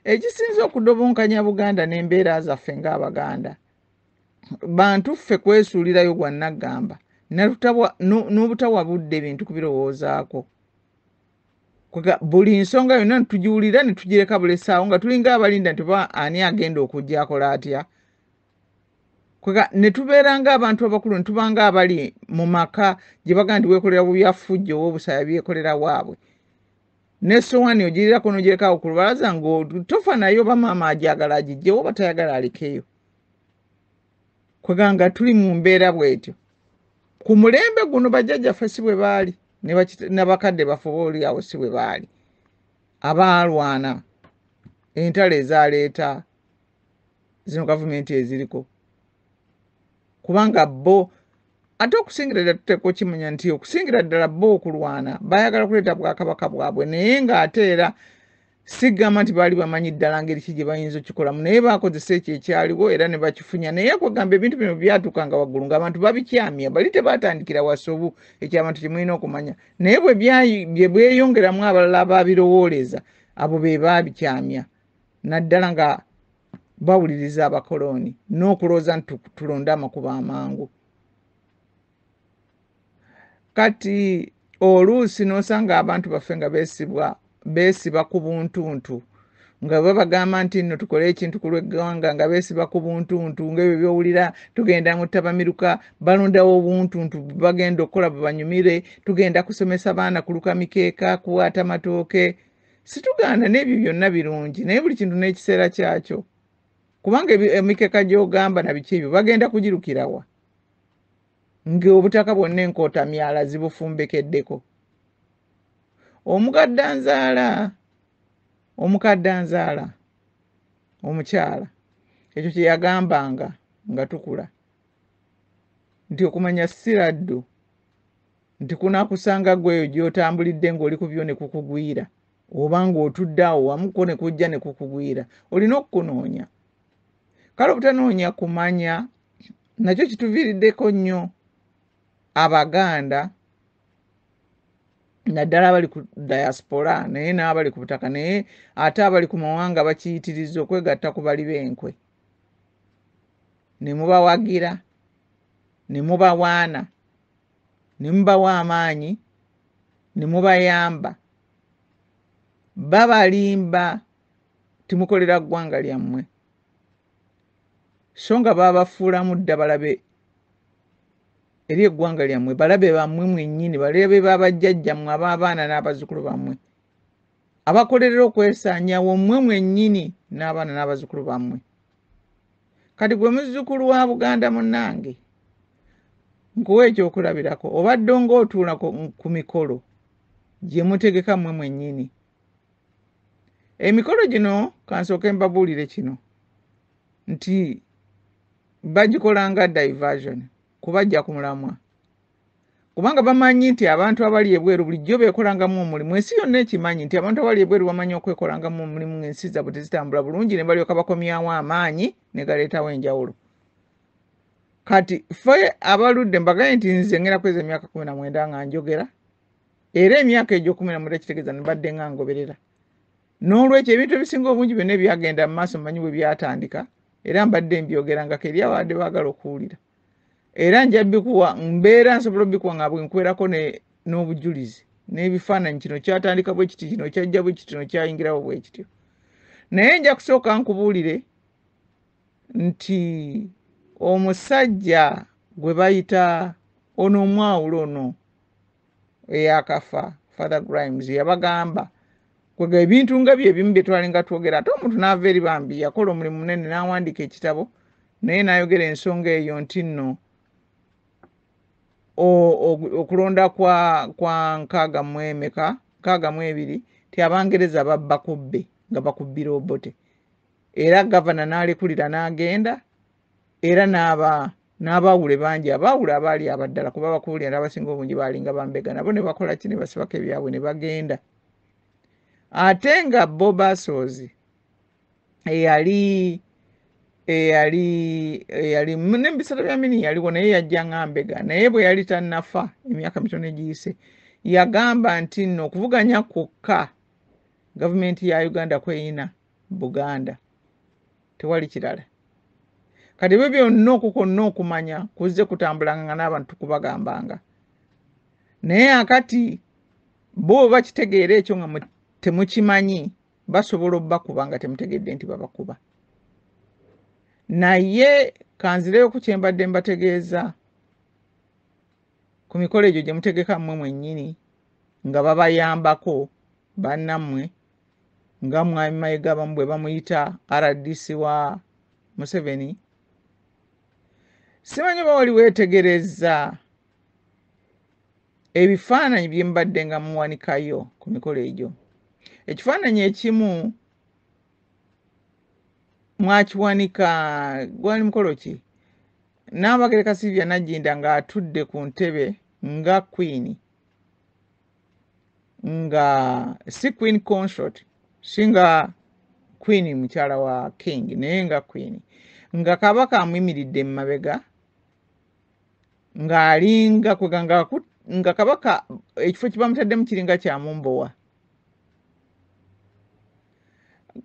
Ekisinza okudobonkanya Buganda n'embeera zaffe ng'Abaganda, bantu ffe kwesuulirayo gwa naggamba n'obutawa budde ebintu kubirowoozaako. Buli nsonga yonna netugiwulira ne tugireka bulesaawo nga tulinga abalinda nti ba ani agenda okujja akola atya. Ne tubeera ng'abantu abakulu, ne tuba ng'abali mu maka gye baga nti weekolera bubyafujjo ow'obusaya byekolera waabwe, n'essowaani ogirirako n'ogirekawo ku lubalaza ng'otofa naye, oba maama agyagala agijjewo oba tayagala alekeyo. Kwegamba nga tuli mu mbeera bw'etyo ku mulembe guno. Bajjajjaffe si bwe baali, n'abakadde baffe oba oli awo si bwe baali, abaalwana entalo ezaleeta zino gavumenti eziriko. Kubanga bo ate okusingira ddala, tuteekwa okimanya nti okusingira ddala bo okulwana bayagala kuleeta bwakabaka bwabwe, naye ng'ate era sigamba nti baali bamanyi ddala ngeri ki gye bayinza okukikolamu, naye baakozesa ekyo ekyaliwo era ne bakifunya. Naye kwegamba ebintu bino byatuukanga waggulu ng'abantu babikyamya, bali tebatandikira wasobu. Ekyo abantu kyemulina okumanya. Naye bwe bweyongeramu abalala ababirowooleza, abo be baabikyamya, naddala nga bawuliriza abakoloni n'okulowooza nti tulonde amakubo amangu. Kati oluusi n'osanga abantu baffe nga beesibwa, beesiba ku buntuntu, nga babagamba nti nno tukole ekintu ku lw'eggwanga, nga beesiba ku buntuntu, ngaebyo byowulira tugenda mu ttabamiruka, balondawo obuntuntu bagenda okukola bubanyumire. Tugenda kusomesa baana kuluka mikeeka, kuwaata matooke. Situgaana n'ebyo byonna birungi, naye buli kintu n'ekiseera kyakyo. Kubanga emikeeka gy'ogamba na biki ebyo bagenda kugirukirawa ng'obutaka bwonna enkoota myala zibufumbekeddeko? Omukadde anzaala, omukadde anzaala omukyala, ekyo kye yagambanga nga tukula nti okumanya si laddu, nti kunaakusanga gweyo gy'otambulidde ng'oli ku byo ne kukugwira, oba ng'otudde awo wamuko ne kujja ne kukugwira, olina okukunoonya. Kale obutanoonya kumanya nakyo kituviiriddeko nnyo Abaganda, naddala abali ku diaspora, naye n'abali ku butaka, naye ate abali ku mawanga bakiyitiriza okwegatta ku bali b'enkwe ne mubawagira, ne mubawaana, ne mubawa amaanyi, ne mubayamba. Babalimba timukolera ggwanga lyammwe, so nga babafuulamu dda balabe eri eggwanga lyammwe, balabe bammwe mwennyini, balabe babajjajjammwe, ab'abaana n'abazzukulu bammwe, abakolerera okwesaanyawo mmwe mwennyini n'abaana n'abazzukulu bammwe. Kati gwe muzzukulu wa Buganda munnange, nkuwa ekyokulabirako. Obadde ng'otuula ku mikolo gye mutegeka mmwe mwennyini. Emikolo gino, kansooke mbabuulire kino nti bagikola nga diversion kubajja ku mulamwa, kubanga bamanyi nti abantu abali ebweru bulijjo beekolangamu omulimu. Ensi yonna ekimanyi nti abantu abali ebweru bamanyi okwekolangamu omulimu ng'ensi zaabwe tezitambula bulungi, ne balyoka bakomyawo amaanyi ne galeetawo enjawulo. Kati ffe abaludde, mbagaye nti nze ngenda kweza emyaka 19 nga njogera, era emyaka egyo 19 kitegeeza nibadde nga ngoberera. N'olwekyo ebintu ebisinga obungi byonna ebyagenda mu maaso mmanyi bwe byatandika, era mbadde mbyogerangako eri abadde baagala okuwulira. Era nja bikuwa, mbeera nsobola obikuwa nga bwe nkuwerako n'obujulizi n'ebifaananyi. Kino kyatandika bwe kiti, kino kyajja bwe kiti, kino kyayingirawo bwe kityo. Naye nja kusooka nkubuulire nti omusajja gwe bayita ono omwawulo ono eyakafa, Father Grimes, yabagamba kwega ebintu nga bye ebimu bye twalinga twogera. Ate omuntu n'ava eri bambi yakola omulimu munene n'awandiika ekitabo, naye n'ayogera ensonga eyo nti nno okulonda kwa 64 62 ti Abangereza babba kubbe nga bakubbira Obote, era gavana n'alekulira n'agenda, era n'abaawule bangi, abaawule abaali abaddala kuba bakuwulira n'abasinga obungi baalinga bambega, nabo ne bakola ki, ne basibako ebyabwe ne bagenda. Ate nga Bob Assozi eyali ne mu biseera bya Amini yaliwo, naye yajja nga mbega, naye bwe yali tannafa emyaka mitono egiyise yagamba nti nno okuvuganya kwokka gavumenti ya Uganda kweyina Buganda, tewali kirala. Kati ebyo byonna okwo kwonna okumanya kuzze kutambulanga n'abantu tukubagambanga, naye akati bo bakitegeera ekyo nga temukimanyi, basobola obbakuba nga temutegedde nti babakuba. Naye kanzireyo ku kye mbadde mbategeeza ku mikolo egyo gye mutegeka mmwe mwennyini nga babayambako bannammwe, nga Mwami Mayiga abamu bwe bamuyita RDC wa Museveni. Simanyi oba wali weetegereza ebifaananyi bye mbadde nga muwanikayo ku mikolo egyo. Ekifaananyi ekimu mwakiwanika, gwali mukolo ki? Naabagereka Sylvia Nagginda ng'atudde ku ntebe nga queen, nga si queen consort, si nga queen mukyala wa king, naye nga queen, nga kabaka amuyimiridde mu mabega, ng'alinga kwega nga kabaka ekifo kye bamutaddemu kiringa kya mumbowa.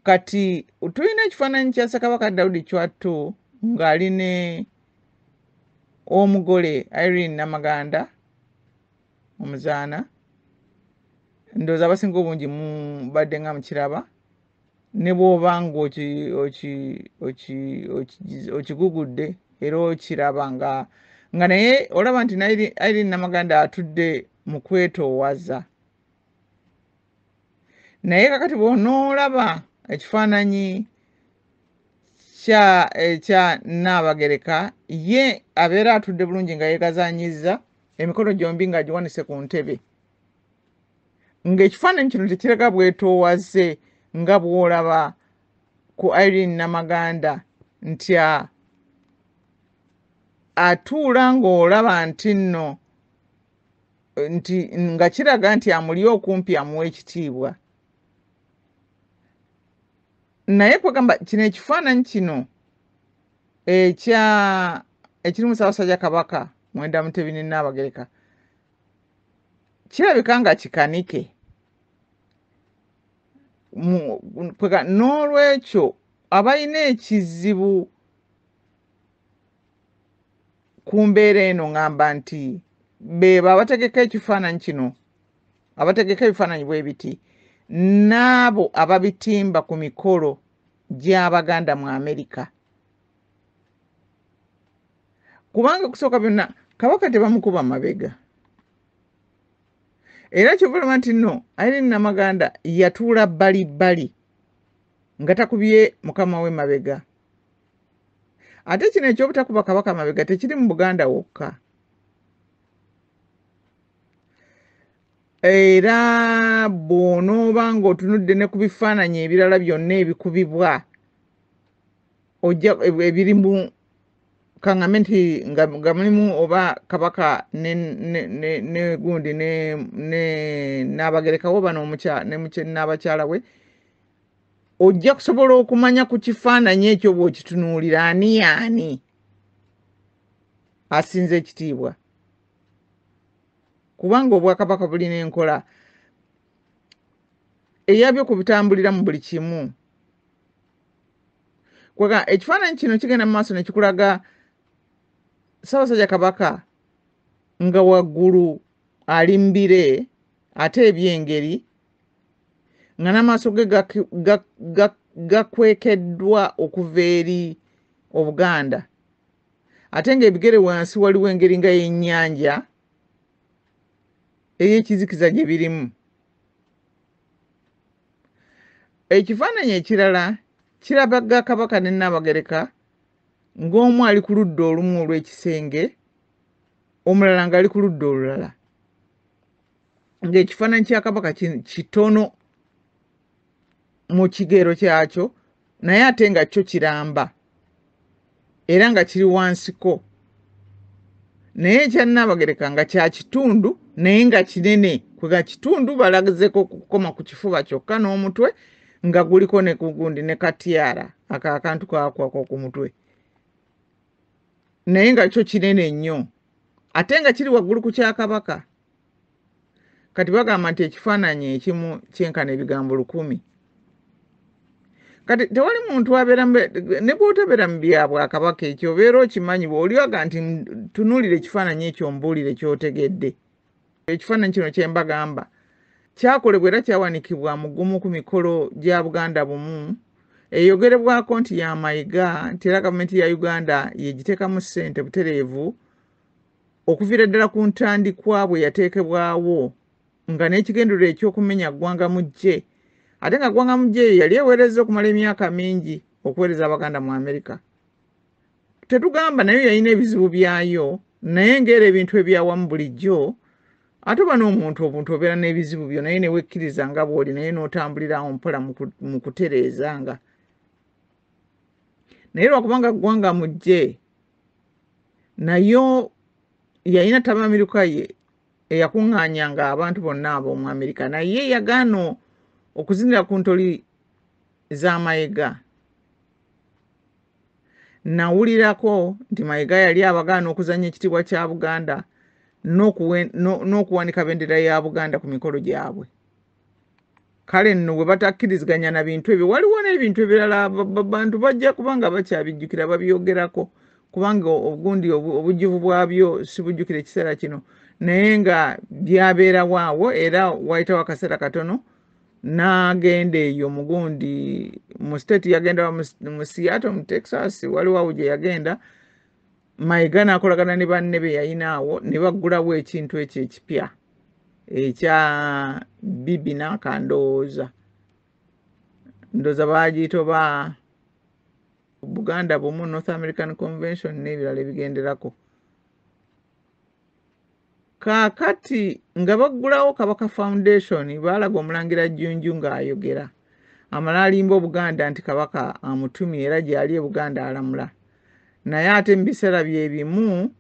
Kati tulina ekifaananyi kya Ssekabaka Daudi Chwa II ng'ali ne omugole Irene Namaganda omuzaana, ndowooza abasinga obungi mubadde nga mukiraba, ne bw'oba ng'okigugudde era okiraba nga naye olaba nti Irene Namaganda atudde mu kwetoowaza. Naye kakati bw'onoolaba ekifaananyi ekya Nnaabagereka, ye abeera atudde bulungi nga yeegazaanyizza emikono gyombi ng'agiwanise ku ntebe, ng'ekifaananyi kino tekiraga bwetoowaze nga bw'olaba ku Irene Namaganda nti atuula ng'olaba nti nno nti nga kiraga nti amuli okumpi amuwa ekitiibwa. Naye kwegamba kino ekifaananyi kino ekirimu Ssaabasajja Kabaka Mwenda Mutebi ne Nnaabagereka kirabika nga kikanike. N'olwekyo abalina ekizibu ku mbeera eno ngamba nti beba abategeka ekifaananyi kino, abategeka ebifaananyi bwe biti, n'abo ababitimba ku mikolo gy'Abaganda mu Amerika. Kubanga kusooka byonna kabaka tebamukuba mabega. Era kyova olaba nti nno Irene Namaganda yatuula bbali bbali nga takubye mukama we mabega. Ate kino eky'obutakuba kabaka mabega tekiri mu Buganda wokka. Era bw'onooba ng'otunudde ne ku bifaananyi ebirala byonna ebikubibwa, ojja ebirimu kaŋŋambe nti nga mulimu oba kabaka ne gundi ne Nnaabagereka oba n'abakyala we, ojja kusobola okumanya ku kifaananyi ekyo bw'okitunuulira ani yaani asinza ekitiibwa. Kubanga obwakabaka bulina enkola. Eyabyo ku bitambulira mu buli kimu. Kwega ekifaananyi kino kigenda mu maaso ne kikulaga Ssaabasajja Kabaka nga waggulu ali mu bire ate ebyengeri nga n'amaaso ge gakwekeddwa okuva eri Obuganda, ate ng'ebigere wansi waliwo engeri nga y'ennyanja ey'ekizikiza gye birimu. Ekifaananyi ekirala kiraga Kabaka ne Nnaabagereka ng'omu ali ku ludda olumu olw'ekisenge, omulala ng'ali ku ludda olulala, ng'ekifaananyi kya Kabaka kitono mu kigero kyakyo, naye ate nga kyo kiramba era nga kiri wansiko, naye ekya Nnaabagereka nga kya kitundu naye nga kinene. Kwega kitundu balagizeko okukoma ku kifuba kyokka n'omutwe nga guliko ne kugundi ne katyara aka akantu kakwako ku mutwe, naye nga kyo kinene nnyo ate nga kiri waggulu ku kya Kabaka. Kati bagamba nti ekifaananyi ekimu kyenkana ebigambo 1000. Kati tewali muntu abeera ne bw'otabeera mu bya bwakabaka ekyo obeera okimanyi, bw'oli oga nti tunuulira ekifaananyi ekyo mbuulire ky'otegedde. Ekifaananyi kino kye mbagamba kyakolebwa era kyawanikibwa mu gumu ku mikolo gya Buganda Bumu eyogerebwako nti ya Mayiga, nti era gavumenti ya Uganda yegiteekamu ssente butereevu okuviira ddala ku ntandikwa bwe yateekebwawo nga n'ekigendererwa eky'okumenya Ggwanga Mujje, ate nga Ggwanga Mujje eyo yali eweerezza okumala emyaka mingi okuweereza Abaganda mu Amerika. Tetugamba nayo yalina ebizibu byayo, naye ng'era ebintu ebyawamu bulijjo ate oba n'omuntu obuntu obeera n'ebizibu byo naye ne wekkiriza nga bw'oli, naye n'otambulira awo mpola mu kutereeza nga. Naye lwakubanga Ggwanga Mujje nayo yalina ttabamiruka ye eyakuŋŋaanyanga abantu bonna ab'omu Amerika, naye yagaana okuzinira ku ntoli za Mayiga. Nawulirako nti Mayiga yali abagaana okuzannya ekitiibwa kya Buganda n'okuwanika bendera ya Buganda ku mikolo gyabwe. Kale nno bwe batakkiriziganya na bintu ebyo, waliwo n'ebintu ebirala bantu bajja kubanga bakyabijjukira babyogerako, kubanga obugundi obujjuvu bwabyo sibujjukira ekiseera kino, naye nga byabeerawo awo. Era wayitawo akaseera katono n'agenda eyo mugundi mu state, yagenda mu Seattle mu Texas, waliwo awo gye yagenda Mayiga n'akolagana ne banne be yalina awo ne baggulawo ekintu ekyo ekipya ekya Bibi n'akandowooza, ndowooza baagiyita oba Buganda Bumu North American Convention n'ebirala ebigenderako. Kaakati nga baggulawo Kabaka Foundation, baalaga Omulangira Jjunju ng'ayogera amala alimba Obuganda nti Kabaka amutumye era gy'ali e Buganda alamula, naye ate mu biseera bye bimu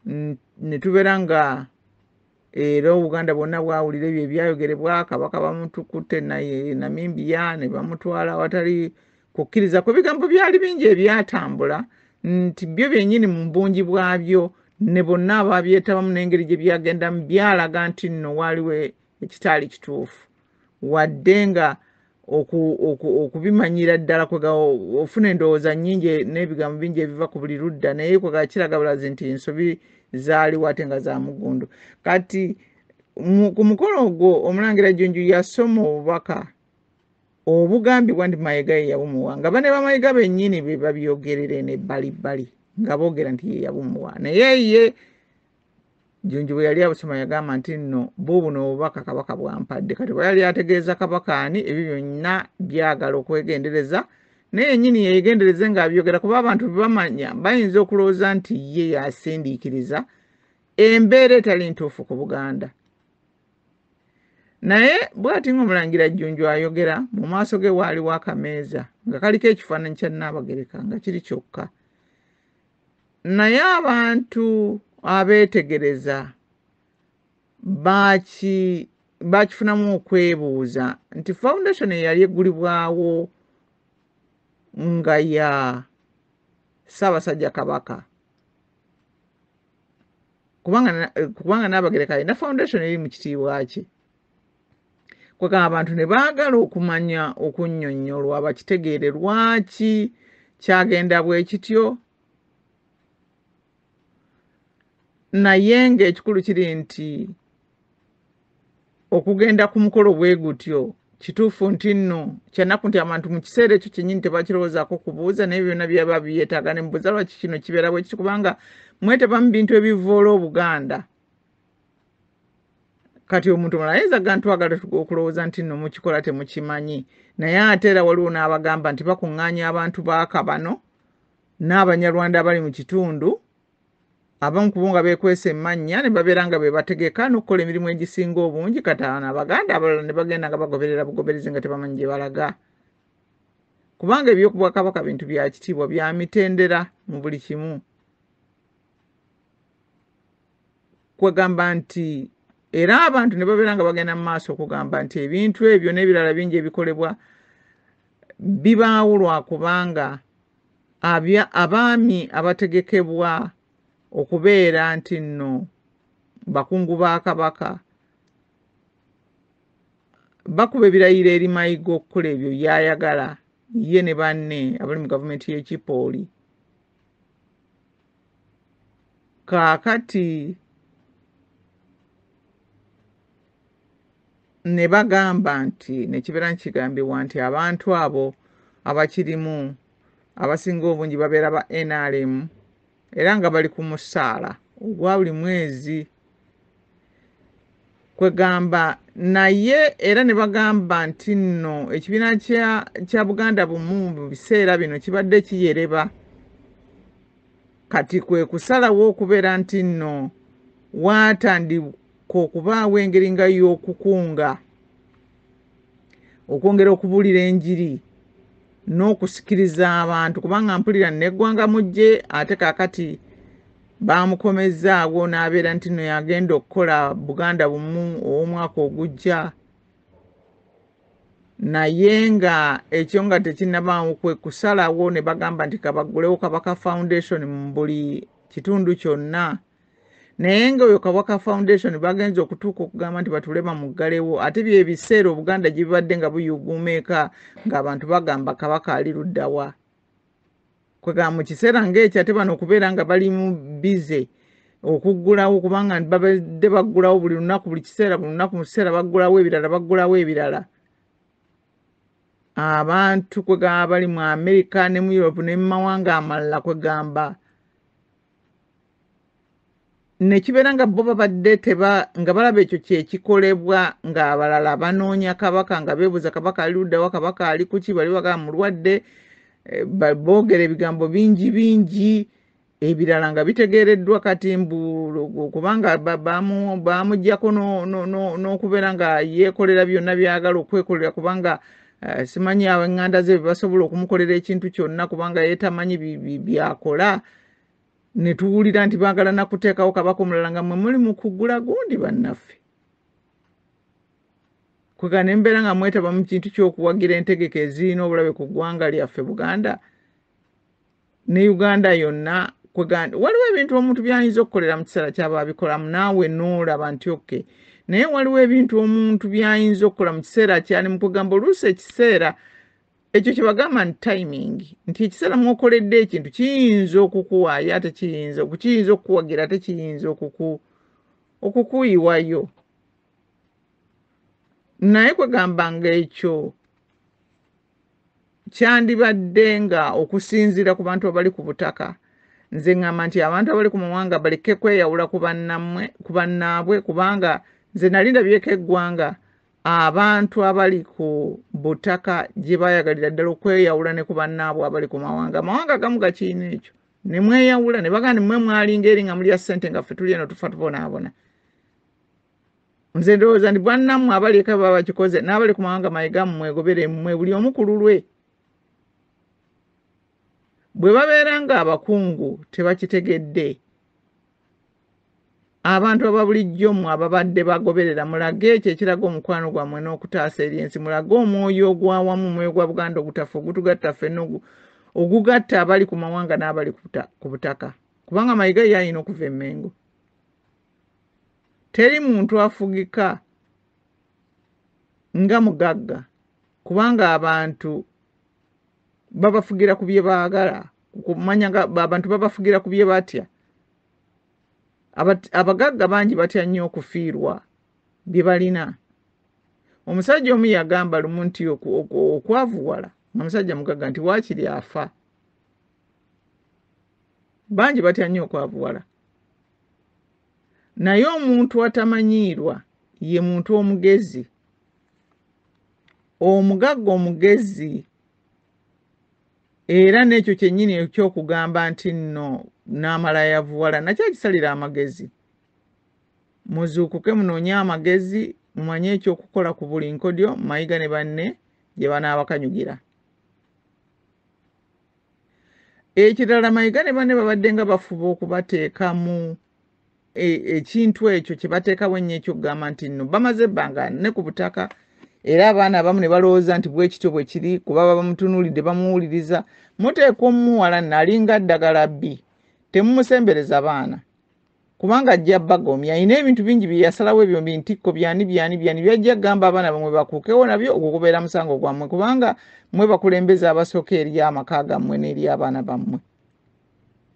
ne tubeera nga era Obuganda bwonna bwawulira ebyo ebyayogerebwa. Kabaka bamutukutte naye Namibia ne bamutwala awatali kukkiriza kwe. Ebigambo byali bingi ebyatambula nti byo byennyini mu bungi bwabyo ne bonna ababyetabamu n'engeri gye byagendamu byalaga nti nno waaliwo ekitaali kituufu, wadde nga okubimanyira ddala kwega ofuna endowooza nnyingi n'ebigambo bingi ebiva ku buli ludda, naye kwega kiraga bulazi nti ensobi zaaliwo ate nga za muggundu. Kati ku mukolo ogwo Omulangira Jjunju yasoma obubaka obugambibwa nti Mayiga ye yabumuwa, nga bane ba Mayiga bennyini be babyogerera eno ebbalibbali nga boogera nti ye yabumuwa, naye ye Jjunju bwe yali abusoma yagamba nti nno buubuno obubaka Kabaka bwampadde. Kati bwe yali ategeeza Kabaka ani, ebyo byonna byagala okwegendereza, naye yennyini yeegendereze ng'abyogera, kuba abantu bwe bamanya bayinza okulowooza nti ye yasindiikiriza embeera etali ntuufu ku Buganda. Naye bw'ati ng'Omulangira Jjunju ayogera, mu maaso ge waaliwo akameeza nga kaliko ekifaananyi kya Nnaabagereka nga kiri kyokka, naye abantu abeetegereza bakifunamu okwebuuza nti foundation eyali eggulibwawo nga ya Ssaabasajja Kabaka, kubanga Nnaabagereka alina foundation eri mu kitiibwa kye. Kwegamba abantu ne baagala okumanya okunnyonnyolwa bakitegeere lwaki kyagenda bwe kityo, naye ng'ekikulu kiri nti okugenda ku mukolo bwe gutyo kituufu nti nno kyannaku nti abantu mu kiseera ekyo kyennyini tebakirowoozaako kubuuza, naye byonna byaba byetaaga ne mubuuza lwaki kino kibeera bwe kiti, kubanga mwetaba mu bintu ebivvoola Obuganda. Kati omuntu omulala ayinza agamba nti twagala okulowooza nti nno mukikola temukimanyi, naye ate era waliwo n'abagamba nti bakuŋŋaanya abantu ba Kabano n'Abanyarwanda abali mu kitundu, abamu ku bo nga beekwese emmannya ne babeera nga be bategeka n'okukola emirimu egisinga obungi. Kati ano Abaganda abalala ne bagenda nga bagoberera bugoberezi nga tebamanyi gye balaga, kubanga eby'obwakabaka bintu bya kitiibwa, bya mitendera mu buli kimu. Kwegamba nti era abantu ne babeera nga bagenda mu maaso okugamba nti ebintu ebyo n'ebirala bingi ebikolebwa bibaawo lwakubanga abaami abategekebwa okubeera nti nno bakungu ba Kabaka bakuba ebirayiro eri Mayiga okukola ebyo by'ayagala ye ne banne abali mu gavumenti y'ekipooli. Kaakati ne bagamba nti ne kibeera nkigambibwa nti abantu abo abakirimu abasinga obungi babeera ba NRM era nga bali ku musaala ogwa buli mwezi. Kwegamba naye era ne bagamba nti nno ekibiina kya Buganda Bumu mu biseera bino kibadde kiyereba, kati kwe kusalawo okubeera nti nno waatandika okubaawo engeri nga y'okukunga okwongera okubuulira enjiri n'okusikiriza abantu, kubanga mpulira neggwanga mujje ate kaakati baamukomezzaawo n'abeera nti nno yagenda okukola Buganda Bumu ow'omwaka ogujja, naye nga ekyo nga tekinnabaawo kwe kusalawo ne bagamba nti kabaggulewo Kabaka Foundation mu buli kitundu kyonna. Naye nga oyo Kabaka Foundation bagenze okutuuka okugamba nti batuule bamuggalewo, ate bye biseera Obuganda gye bibadde nga buyuuguuma eka ng'abantu bagamba Kabaka ali ludda wa. Kwegamba mu kiseera ng'ekyo ate bano okubeera nga bali mu bize okuggulawo, kubanga babadde baggulawo buli lunaku, buli kiseera, buli lunaku mu kiseera baggulawo ebirala, baggulawo ebirala. Abantu kwegamba bali mu Amerika ne mu Europe ne mu mawanga amalala, kwegamba ne kibeera nga bo babadde nga balaba ekyo kye kikolebwa, ng'abalala banoonya Kabaka, nga beebuuza Kabaka ali ludda wa, Kabaka ali ku ki, bali bagamba mulwadde, boogera ebigambo bingi bingi ebirala nga bitegeereddwa kati mbu kubanga baamuggyako n'okubeera nga yeekolera byonna by'ayagala okwekolera, kubanga simanyi ab'eŋŋanda ze be basobola okumukolera ekintu kyonna, kubanga ye tamanyi by'akola. Ne tuwulira nti baagala na kuteekawo Kabaka omulala nga mmwe muli mu kugula gundi bannaffe. Kwegamba ne mbeera nga mwetaba mu kintu ky'okuwagira entegeka ezirina obulabe ku ggwanga lyaffe Buganda ne Uganda yonna. Kwegamba waliwo ebintu omuntu by'ayinza okukolera mu kiseera ky'aba abikolamu naawe n'olaba nti okay, naye waliwo ebintu omuntu by'ayinza okukola mu kiseera ky'ali mu kugamba oluusi ekiseera ekyo kye bagamba nti timing, nti ekiseera mw'okoledde ekintu kiyinza okukuwaayo ate kiyinza okukuwagira ate kiyinza okukuyiwayo. Naye kwegamba ng'ekyo kyandibadde nga okusinziira ku bantu abali ku butaka, nze ŋŋamba nti abantu abali ku mawanga baleke kweyawula ku bannaabwe, kubanga nze nali ndabyeko eggwanga abantu abali ku butaka gye baayagalira ddala okweyawula ne ku bannaabwe abali ku mawanga. Amawanga agamu gakirina ekyo, ne mweyawula ne bagamba nti mmwe mwalinga eri nga mulya ssente nga ffe tuli eno tufa tubonaabona. Nze ndowooza nti bannammwe abali eka baba bakikoze, n'abali ku mawanga mayiga mmwegobere mmwe buli omu ku lulwe. Bwe babeera ng'abakungu tebakitegedde, abantu aba bulijjo mmwe ababadde bagoberera mulage ekyo ekiraga omukwano gwammwe n'okutaasa eri ensi, mulage omwoyo ogw'awamu, omwoyo gwa Buganda ogutafa, ogutugatta ffenna, ogugatta abali ku mawanga n'abali ku butaka, kubanga Mayiga ye alina okuva e Mmengo. Teri muntu afugika nga mugagga, kubanga abantu babafugira ku bye baagala, kumanya nga abantu babafugira ku bye batya. Abagagga bangi batya nnyo okufiirwa bye balina. Omusajja omu yagamba lumu nti okwavuwala, omusajja mugagga, nti waakiri afa. Bangi batya nnyo okwavuwala. Naye omuntu atamanyiirwa ye muntu omugezi. Omugagga omugezi era n'ekyo kyennyini eky'okugamba nti nno n'amala yavuwala nakyo akisalira amagezi. Muzuukuke munoonye amagezi, mumanye ekyokukola ku buli nkodyo Mayiga ne banne gye banaabakanyugira. Ekirala, Mayiga ne banne babadde nga bafuba okubateekamu ekintu ekyo kye bateekawo ennyo ekyokugamba nti nno bamaze ebbanga ne ku butaka, era abaana abamu ne balowooza nti bwe kityo bwe kiri, kuba baba bamutunuulidde bamuwuliriza. Muteekwa omuwala nno alinga ddagala bbi, temumusembereza baana kubanga ajja bagomya. Alina ebintu bingi bye yasalawo ebyo bintikko byani byani byani byajja kugamba abaana bammwe bakuukewo nabyo, ogwo gubeera musango gwammwe kubanga mmwe bakulembeze abasooka eri amaka gammwe n'eri abaana bammwe.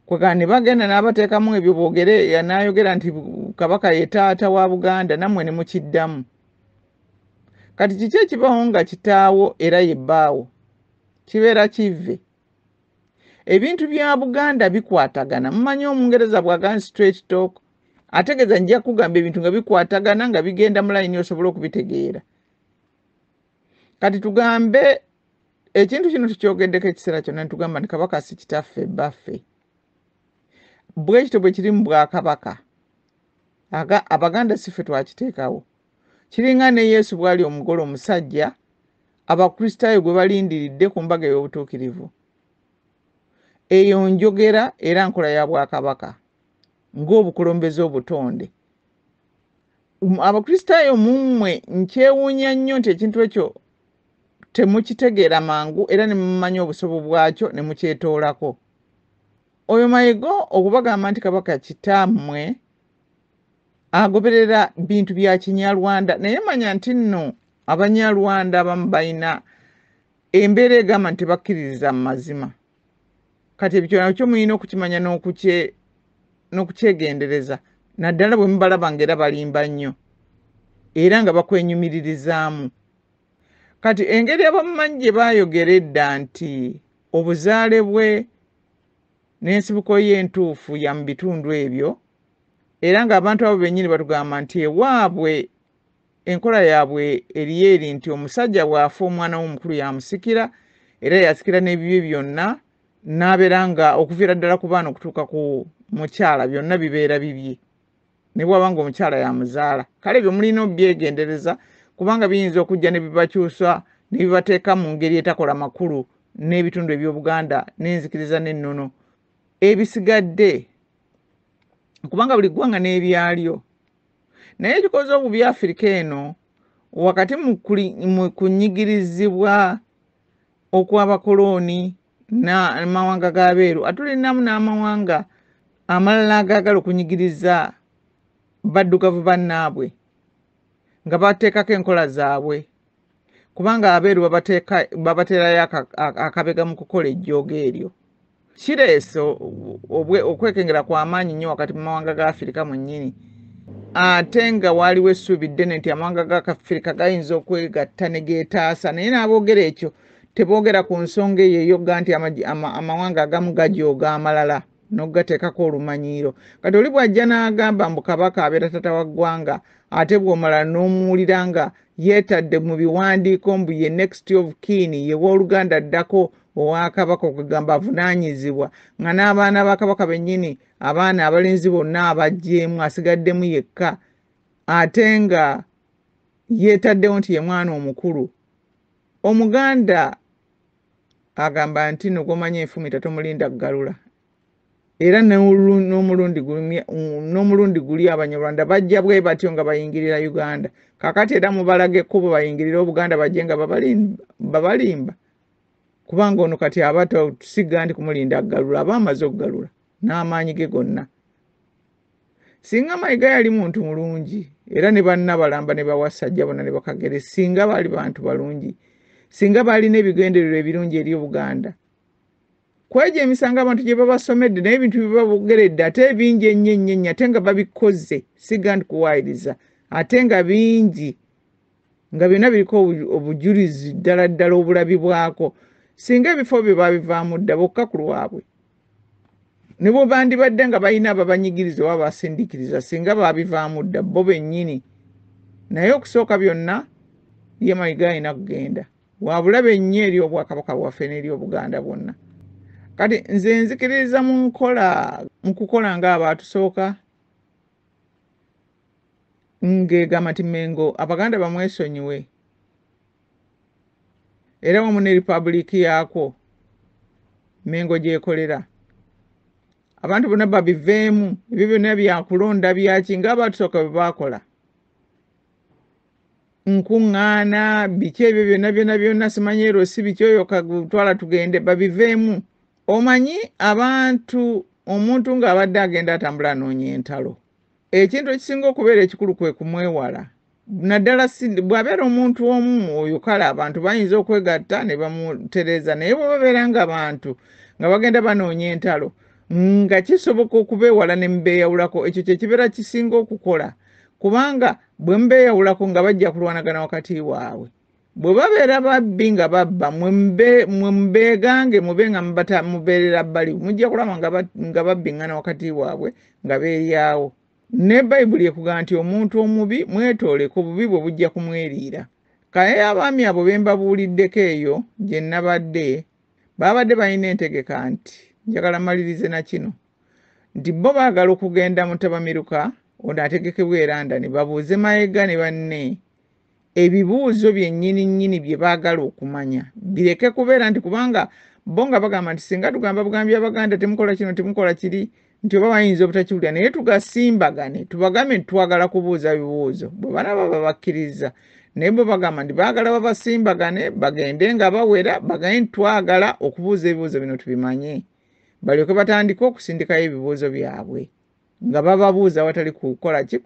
Kwegamba ne bagenda n'abateekamu ebyo boogere, n'ayogera nti Kabaka ye taata wa Buganda, nammwe ne mukiddamu. Kati kiki ekibaawo nga kitaawo era ye bbaawo? Kibeera kivve. Ebintu bya Buganda bikwatagana. Mumanyi Omungereza bw'agamba straight talk, ategeeza nja kugamba ebintu nga bikwatagana, nga bigenda mu layini osobola okubitegeera. Kati tugambe ekintu kino tukyogeddeko ekiseera kyonna ne tugamba nti Kabaka si kitaffe, bbaffe. Bwe kityo bwe kiri mu bwakabaka. Abaganda si ffe twakiteekawo. Kiringa ne Yesu bw'ali omugole omusajja Abakristaayo gwe balindiridde ku mbaga ey'obutuukirivu. Eyo njogera era nkola ya bwakabaka ng'obukulembeze obutonde. Abakristaayo mu mmwe nkyewuunya nnyo nti ekintu ekyo temukitegeera mangu era ne mumanya obusobo bwakyo ne mukyetoolako. Oyo Mayiga okubagamba nti Kabaka kitammwe agoberera bintu bya Kinyarwanda, naye manya nti nno Abanyarwanda abamu balina embeera egamba nti tebakkiririza mu mazima. Kati ebyo nakyo mulina okukimanya n'okukyegendereza, naddala bwe mubalaba ng'era balimba nnyo era nga bakwenyumiririzaamu. Kati engeri abamumanyi gye baayogera edda nti obuzaale bwe n'ensibuko ye entuufu ya mu bitundu ebyo, era ng'abantu abo bennyini batugamba nti ewaabwe enkola yaabwe eriyo eri nti omusajja bw'afa omwana we omukulu yamusikira, era yasikira n'ebibi byonna, n'abeera nga okuviira ddala ku baana okutuuka ku mukyala byonna bibeera bibye, ne bw'aba ng'omukyala yamuzaala. Kale ebyo mulina obyegendereza kubanga biyinza okujja ne bibakyusa ne bibateeka mu ngeri etakola makulu n'ebitundu eby'Obuganda n'enzikiriza n'ennono ebisigadde, kubanga buli ggwanga n'ebyalyo. Naye ekikoze obubi Afirika eno wakati mu kunyigirizibwa okw'abakolooni n'amawanga g'abeeru, atulinamu n'amawanga amalala agaagala okunyigiriza baddugavu bannaabwe nga bateekako enkola zaabwe, kubanga abeeru babateerayo akabega mu kukola ejjoogo eryo. Kireese okwekengera kw'amaanyi nnyo wakati mu mawanga ga Afirika mwennyini, ate nga waaliwo essuubi ddene nti amawanga ga Afirika gayinza okwegatta ne geetaasa. Naye n'aboogera ekyo teboogera ku nsonga eyo eyogga nti amawanga agamu gajooga amalala n'okugateekako olumanyiiro. Kati oli bw'ajja n'agamba mbu Kabaka abeera taata wa ggwanga, ate bw'omala n'omuwulira nga yeetadde mu biwandiiko mbu ye next of kin, ye wooluganda addako owa Kabaka, okugamba avunaanyizibwa, nga n'abaana ba Kabaka bennyini abaana abalenzi bonna abaggyeemu asigaddemu yekka, ate nga yeetaddewo nti ye mwana omukulu. Omuganda agamba nti nno gw'omanyi enfumita tomulinda kgalula. Era n'omulundi guli Abanyarwanda bajja bwe batyo nga bayingirira Uganda. Kaakati era mubalaga ekkubo bayingirire Obuganda bajje nga babalimba, kubanga ono kati aba tusiga nti kumulinda kgalula, aba amaze okugalula n'amaanyi ge gonna. Singa Mayiga yali muntu mulungi Era ne bannabalamba ne bawasajja bonna ne bakagere, singa baali bantu balungi, singa baalina ebigendererwa ebirungi eri Obuganda. Kwegyo emisango abantu gye babasomedde naye ebintu bye babogeredde ate ebingi ennyo ennyo ennyo ate nga babikoze, siga nti kuwaayiriza, ate nga bingi nga byonna biriko obujulizi ddala ddala obulabibwako. Singa ebifo bye babivaamu dda bokka ku lwabwe, ne bwe bandibadde nga balina ababanyigiriza oba abasindiikiriza, singa babivaamu dda bo bennyini. Naye okusooka byonna ye Mayiga alina kugenda, wa bulabe nnyo eri Obwakabaka bwaffe n'eri Obuganda bwonna. Kati nze nzikiririza mu nkola, mu kukola ng'abaatusooka, ng'egamba nti Mmengo Abaganda bamwesonyiwe, era wamu ne Ripabuliiki yaakwo Mmengo gy'ekolera. Abantu bonna babiveemu, ebyo byonna byakulonda byaki ng'abaatusooka bwe baakola. Nkuŋŋaana biki ebyo byonna byonna byonna, simanyi ero si biki oyo kagutwala tugende, babiveemu. Omanyi abantu, omuntu ng'abadde agenda atambula anoonya entalo, ekintu ekisinga okubeera ekikulu kwe kumwewala. Naddala bw'abeera omuntu omu oyo, kale abantu bayinza okwegatta ne bamutereeza, naye bwe babeera nga bantu nga bagenda banoonya entalo, nga kisoboka okubeewala ne mubeeyawulako, ekyo kye kibeera kisinga okukola. Kubanga bwe mubeeyawulako nga bajja kulwanagana wakati waabwe. Bwe babeera babbi nga babba, mwe mubeegange mube nga mubeerera bbali, mujja kulaba nga babbiŋŋana wakati waabwe nga beeryawo. Ne Bayibuli ekugamba nti omuntu omubi mwetooleko, obubi bwe bujja kumweriira. Kaye abaami abo be mbabuuliddeko eyo gye nabadde, baabadde balina entegeka nti njagala mmalirize na kino, nti bo baagala okugenda mu ttabamiruka ono ategekebwa e London, babuuze Mayiga ne banne ebibuuzo byennyini nnyini bye baagala okumanya, bireke kubeera nti kubanga bo nga bagamba nti singa tugamba bugambi Abaganda temukola kino temukola kiri, nti oba bayinza obutakiwulira, naye tugasimbagane tubagambe nti twagala kubuuza bibuuzo, bwe banaaba babakkiriza. Naye bo bagamba nti baagala babasimbagane bagende nga bawera, bagambe nti twagala okubuuza ebibuuzo bino tubimanye, balyoke batandike okusindikayo ebibuuzo byabwe nga bababuuza awatali kukola ki,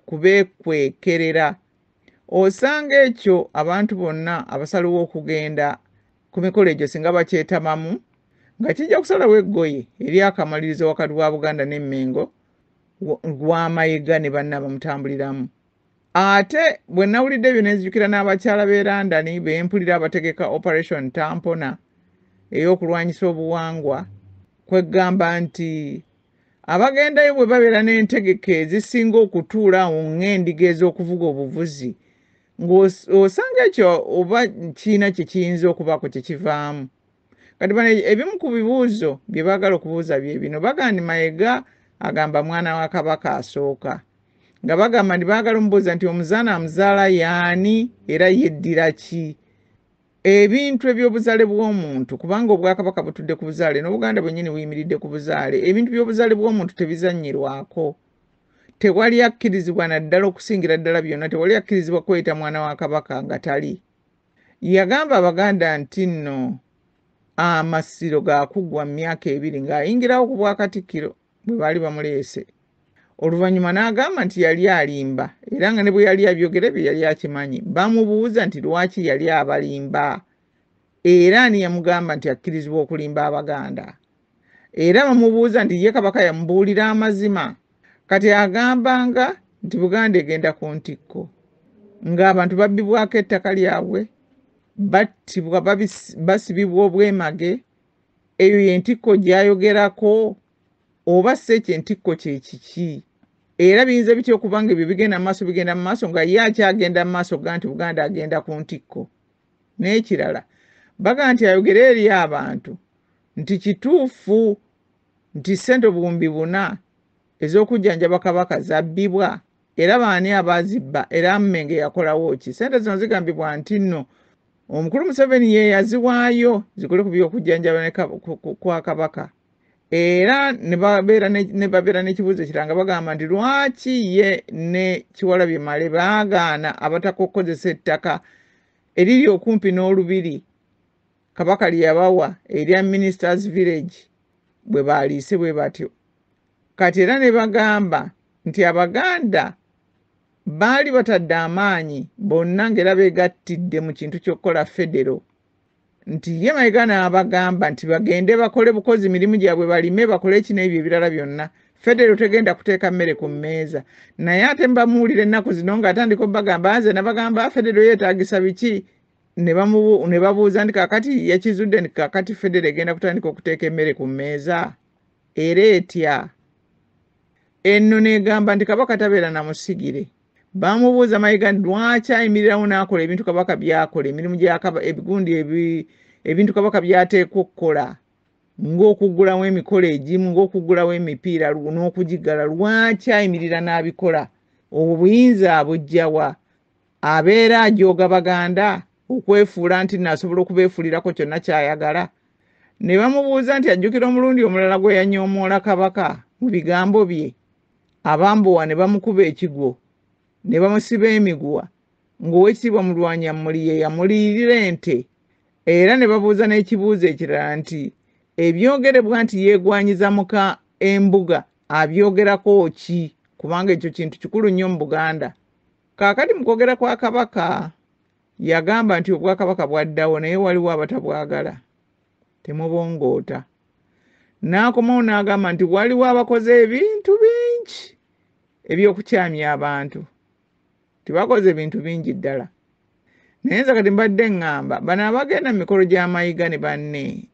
kubeekwekerera. Osanga ekyo abantu bonna abasalawo okugenda ku mikolo egyo singa bakyetamamu, nga kijja kusalawo eggoye eryakamalirizo wakati wa Buganda ne Mmengo gwa Mayiga ne banne abamutambuliramu. Ate bwe nawulidde ebyo ne nzijukira n'abakyala b'e London be mpulira abategeka Operation Tampona ey'okulwanyisa obuwangwa, kwegamba nti abagendayo bwe babeera n'entegeka ezisinga okutuula awo ng'endiga ez'okuvuga obuvuzi, ng'osanga ekyo oba kiina kye kiyinza okubaako kye kivaamu. Kati bano ebimu ku bibuuzo bye baagala okubuuza bye bino. Bagamba nti Mayiga agamba mwana wa Kabaka asooka, nga bagamba nti baagala omubuuza nti omuzaana amuzaala y'ani era yeddira ki? Ebintu eby'obuzaale bw'omuntu, kubanga Obwakabaka butudde ku buzaale n'Obuganda bwennyini buyimiridde ku buzaale, ebintu by'obuzaale bw'omuntu tebizannyirwako. Tewali akkirizibwa naddala okusingira ddala byonna, tewali akkirizibwa kweyita mwana wa Kabaka nga tali. Yagamba Abaganda nti nno amasiro gaakuggwa mu myaka 2 ng'ayingirawo ku bwakatikkiro bwe baali bamuleese. Oluvannyuma n'agamba nti yali alimba, era nga ne bwe yali abyogera ebyo yali akimanyi. Bamubuuza nti lwaki yali abalimba, era ani yamugamba nti akkirizibwa okulimba Abaganda? Era bamubuuza nti ye Kabaka yamubuulira amazima. Kati agambanga nti Buganda egenda ku ntikko, ng'abantu babbibwako ettaka lyabwe, battibwa, basibibwa obwemage. Eyo y'entikko gy'ayogerako, oba si ekyo entikko kye kiki? Era biyinza bitya okuba nga ebyo bigenda mu maaso, bigenda mu maaso, nga ye akyagenda mu maaso ga nti Buganda agenda ku ntikko. N'ekirala bagamba nti ayogere eri abantu nti kituufu nti ssente 4,000 ez'okujjanjaba Kabaka zabbibwa, era baani abaazibba, era Mmenge yakolawo ki? Ssente zino zigambibwa nti nno omukulu Museveni ye yaziwaayo zikole ku by'okujjanjaba kwa Kabaka. Era ne babeera n'ekibuuzo ekirala nga bagamba nti lwaki ye ne Kiwalabye Male baagaana abataka okukozesa ettaka eriri okumpi n'olubiri Kabaka lye yabawa erya Ministers Village bwe baaliise bwe batyo. Kati era ne bagamba nti Abaganda Baali batadde amaanyi bonna ng'era beegattidde mu kintu ky'okukola federo, nti ye Mayiga n'abagamba nti bagende bakole bukozi mirimu gyabwe, balime, bakole eki n'ebyo ebirala byonna, federo tegenda kuteeka mmere ku mmeeza. Naye ate mbamuwulira ennaku zino ng'atandika obbagamba, nze nabagamba federo yeetaagisa biki, ne babuuza nti kaakati yakizudde nti kaakati federo egenda kutandika okuteeka emmere ku mmeeza, era etya? Enno n'egamba nti Kabaka tabeera na musigire. Bamubuuza Mayiga lwaki ayimirirawo n'akola ebintu Kabaka by'akola, emirimu gya Kabaka, ebigundi ebintu Kabaka by'ateekwa okukola, ng'okuggulawo emikolo egimu, ng'okuggulawo emipiira n'okugiggala, lwaki ayimirira n'abikola? Obwo buyinza abuggya wa? Abeera ajooga Baganda okwefuula nti naasobola okubeefuulirako kyonna ky'ayagala. Ne bamubuuza nti ajjukira omulundi omulala gwe yanyoomoola Kabaka mu bigambo bye, abambowa ne bamukuba ekigwo, ne bamusiba emiguwa, ng'Oweekitiibwa Mulwanyammuli ye yamuliyirira ente. Era ne babuuza n'ekibuuzo ekirala nti ebyogerebwa nti yeegwanyiza muka embuga abyogerako ki, kubanga ekyo kintu kikulu nnyo mu Buganda. Kaakati mu kwogera kwa Kabaka yagamba nti obwakabaka bwaddawo, naye waliwo abatabwagala, temubongoota. N'akomawo n'agamba nti waliwo abakoze ebintu bingi ebyokukyamya abantu, tibakoze ebintu bingi ddala. Naye nze kati mbadde ŋŋamba bano abagenda mu mikolo gya Mayiga ne banne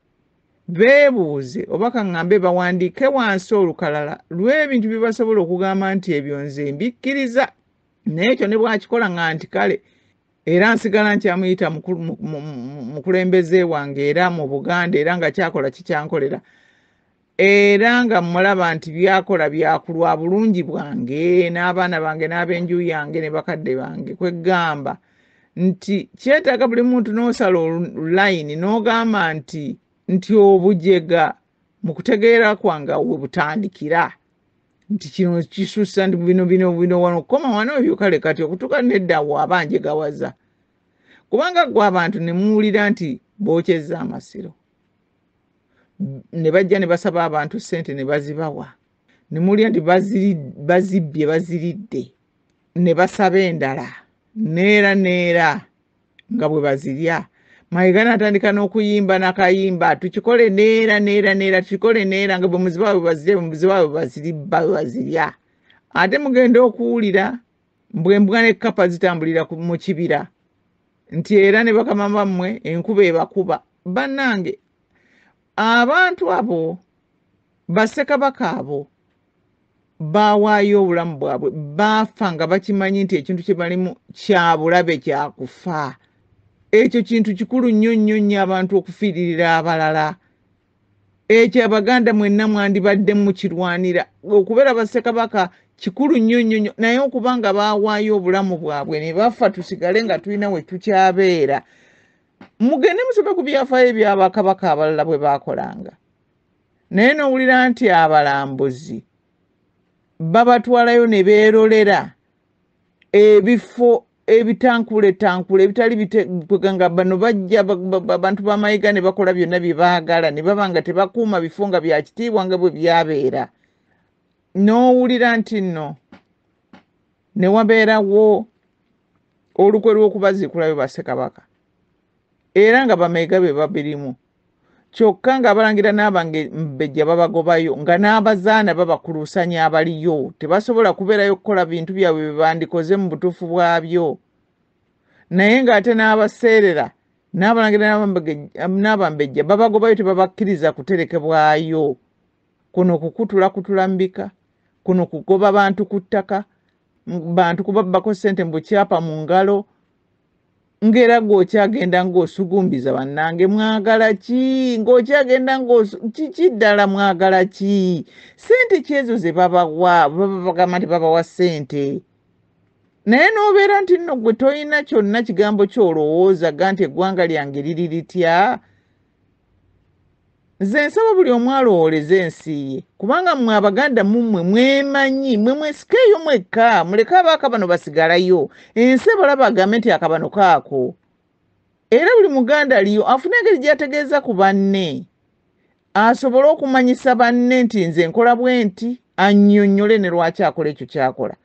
beebuuze, oba kaŋŋambe bawandiike wansi olukalala lw'ebintu bye basobola okugamba nti ebyo nze mbikkiriza, naye ekyo ne bw'akikola nga nti kale era nsigala nkyamuyita mukulembeze wange era mu Buganda, era nga kyakola kikyankolera, era nga mmulaba nti byakola byakulwa bulungi bwange n'abaana bange n'ab'enju yange ne bakadde bange. Kwegamba nti kyetaaga buli muntu n'osala layini n'ogamba nti obujega mu kutegeera kwange awo we butandikira, nti kino kisussa, nti bino bino bino wano koma wano ebyo kale kati okutuuka nedda awo aba njegawaza. Kubanga ggwe abantu ne muwulira nti bookyezza amasiro, ne bajja ne basaba abantu ssente ne bazibawa, ne muwulira nti bazibbye baziridde, ne basaba endala neera neera nga bwe bazirya. Mayiga n'atandika n'okuyimba n'akayimba, tukikole neera neera neera, tukikole neera, nga bwe muzibawa bwe bazirya, bwe muzibawa bwe bazirya. Ate mugenda okuwulira mbwe embwa ne kkapa zitambulira mu kibira, nti era ne bakama bammwe enkuba ebakuba. Bannange abantu abo bassekabaka abo baawaayo obulamu bwabwe, baafa nga bakimanyi nti ekintu kye balimu kya bulabe, kya kufa. Ekyo kintu kikulu nnyo nnyo nnyo abantu okufiiririra abalala. Ekyo Abaganda mwenna mwandibadde mukirwanira. Okubeera bassekabaka kikulu nnyo nnyo nnyo, naye okuba nga baawaayo obulamu bwabwe ne bafa tusigale nga tulina we tukyabeera. Mugende musome ku byafaayo eby'abakabaka abalala bwe baakolanga. Naye n'owulira nti abalambuzi babatwalayo ne beerolera ebifo ebitankuletankule ebitali nga bano bajja abantu ba Mayiga ne bakola byonna bye baagala, ne baba nga tebakuuma bifo nga bya kitiibwa nga bwe byabeera. N'owulira nti nno ne wabeerawo olukwe lw'okubaziikulayo bassekabaka, era nga Bamayiga be babirimu, kyokka ng'abalangira n'abambejja babagobayo, nga n'abazaana babakuluusanya abaliyo, tebasobola kubeerayo kukola bintu byabwe bye bandikoze mu butuufu bwabyo. Naye ng'ate n'abaseerera n'abalangira n'abambejja babagobayo, tebabakkiriza kuterekebwayo. Kuno kukutulakutula mbika, kuno kugoba bantu ku ttaka, bantu kubabbako ssente mu bukyapa mu ngalo, ng'era gw'okyagenda ng'osugumbiza bannange mwagala ki? Ng'okyagenda kiki ddala mwagala ki? Ssente ki ezo ze babawa? Baba bagamba nti babawa ssente. Naye n'obeera nti nno ggwe tolina kyonna kigambo ky'olowooza ga nti eggwanga lyange liri litya? Nze nsaba buli omu alowooleze ensi ye, kubanga mmwe Abaganda mummwe mwemanyi, mmwe mwesikeeyo mwekka, muleke abaakabano basigalayo. Ensi ebalaba agambe nti akabano kaako. Era buli Muganda aliyo afune engeri gy'ategeeza ku banne, asobole okumanyisa banne nti nze nkola bwe nti, annyonnyole ne lwaki akola ekyo ky'akola.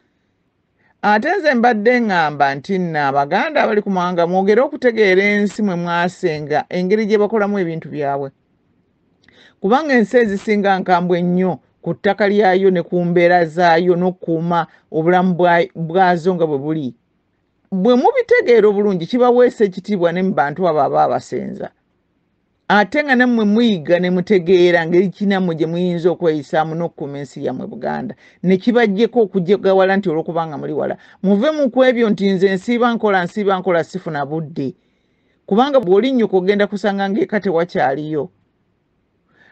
Ate nze mbadde ŋŋamba nti nno Abaganda abali ku mawanga mwogere okutegeera ensi mwe mwasenga, engeri gye bakolamu ebintu byabwe. Kubanga ensi ezisinga nkambwe nnyo ku ttaka lyayo ne ku mbeera zaayo n'okukuuma obulamu bwazo nga bwe buli. Bwe mubitegeera obulungi kibaweesa ekitiibwa ne mu bantu abo aba abasenza. Ate nga nammwe muyiga ne mutegeera ngeri ki nammwe gye muyinza okweyisaamu n'okukuuma ensi yammwe Buganda, ne kibaggyeko okujegawala nti olw'okubanga muli wala. Muve mu kwebyo nti nze nsiiba nkola, nsiiba nkola, sifuna budde. Kubanga bw'olinnyuka ogenda kusanga ng'eka tewakyaliyo.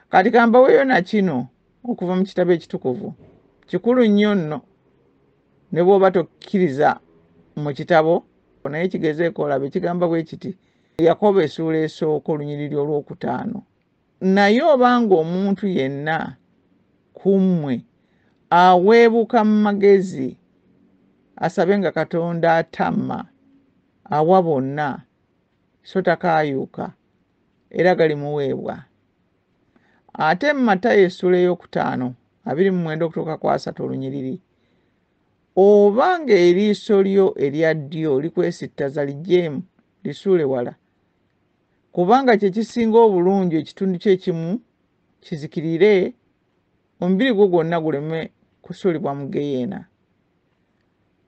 Kati kambaweeyo na kino okuva mu kitabo ekitukuvu. Kikulu nnyo nno ne bw'oba tokkiriza mu kitabo, naye kigezeeko olabe. Kigamba bwe kiti. Yakobo essuula esooka olunyiriri olwokutaano. Naye obanga omuntu yenna ku mmwe aweebuka mu magezi, asabenga Katonda atamma, awa bonna, so takaayuuka, era galimuweebwa. Ate mu Matayo essuula eyokutaano 29 okutuuka ku 30 olunyiriri. Oba ng'eriiso lyo erya ddyo likwesittaza, liggyeemu, lisuule wala, kubanga kye kisinga obulungi ekitundu kyo ekimu kizikirire, omubiri gwo gwonna guleme kusuulibwa mu ggeyeena.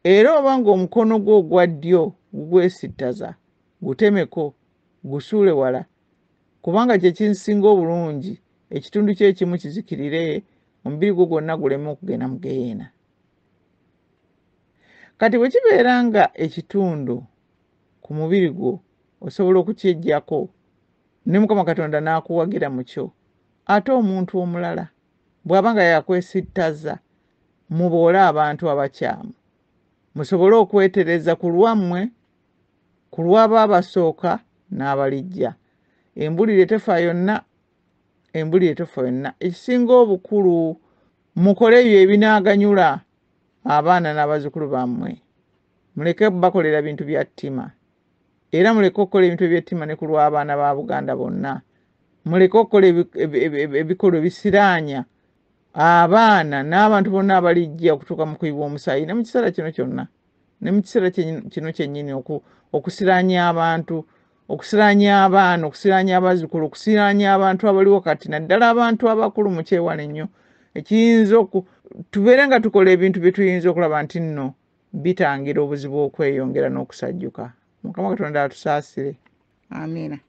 Era oba ng'omukono gwo ogwa ddyo gukwesittaza, gutemeko, gusuule wala, kubanga kye kisinga obulungi ekitundu kyo ekimu kizikirire, omubiri gwo gwonna guleme okugenda mu ggeyeena. Kati bwe kibeera nga ekitundu ku mubiri gwo osobola okukyeggyako ne Mukama Katonda n'akuwagira mu kyo, ate omuntu omulala bw'aba nga yakwesittaza, muboole abantu abakyamu, musobole okwetereza ku lwammwe, ku lw'abaabasooka n'abalijja. Embulire tefa yonna, embulire tefa yonna. Ekisinga obukulu, mukole ebyo ebinaaganyula abaana n'abazzukulu bammwe. Muleke bakolera bintu bya ttima, era muleke okukola ebintu eby'ettima ne ku lw'abaana ba Buganda bonna. Muleke okukola ebikolwa ebisiraanya abaana n'abantu bonna abalijja okutuuka mu kuyiwa omusaayi, ne mu kiseera kino kyonna, ne mu kiseera kino kyennyini, okusiraanya abantu, okusiraanya abaana, okusiraanya abazzukulu, okusiraanya abantu abaliwo kati, naddala abantu abakulu. Mukyewale nnyo ekiyinza tubeere nga tukola ebintu bye tuyinza okulaba nti nno bitangira obuzibu okweyongera n'okusajjuka. Mukama Katonda atusaasire. Amiina.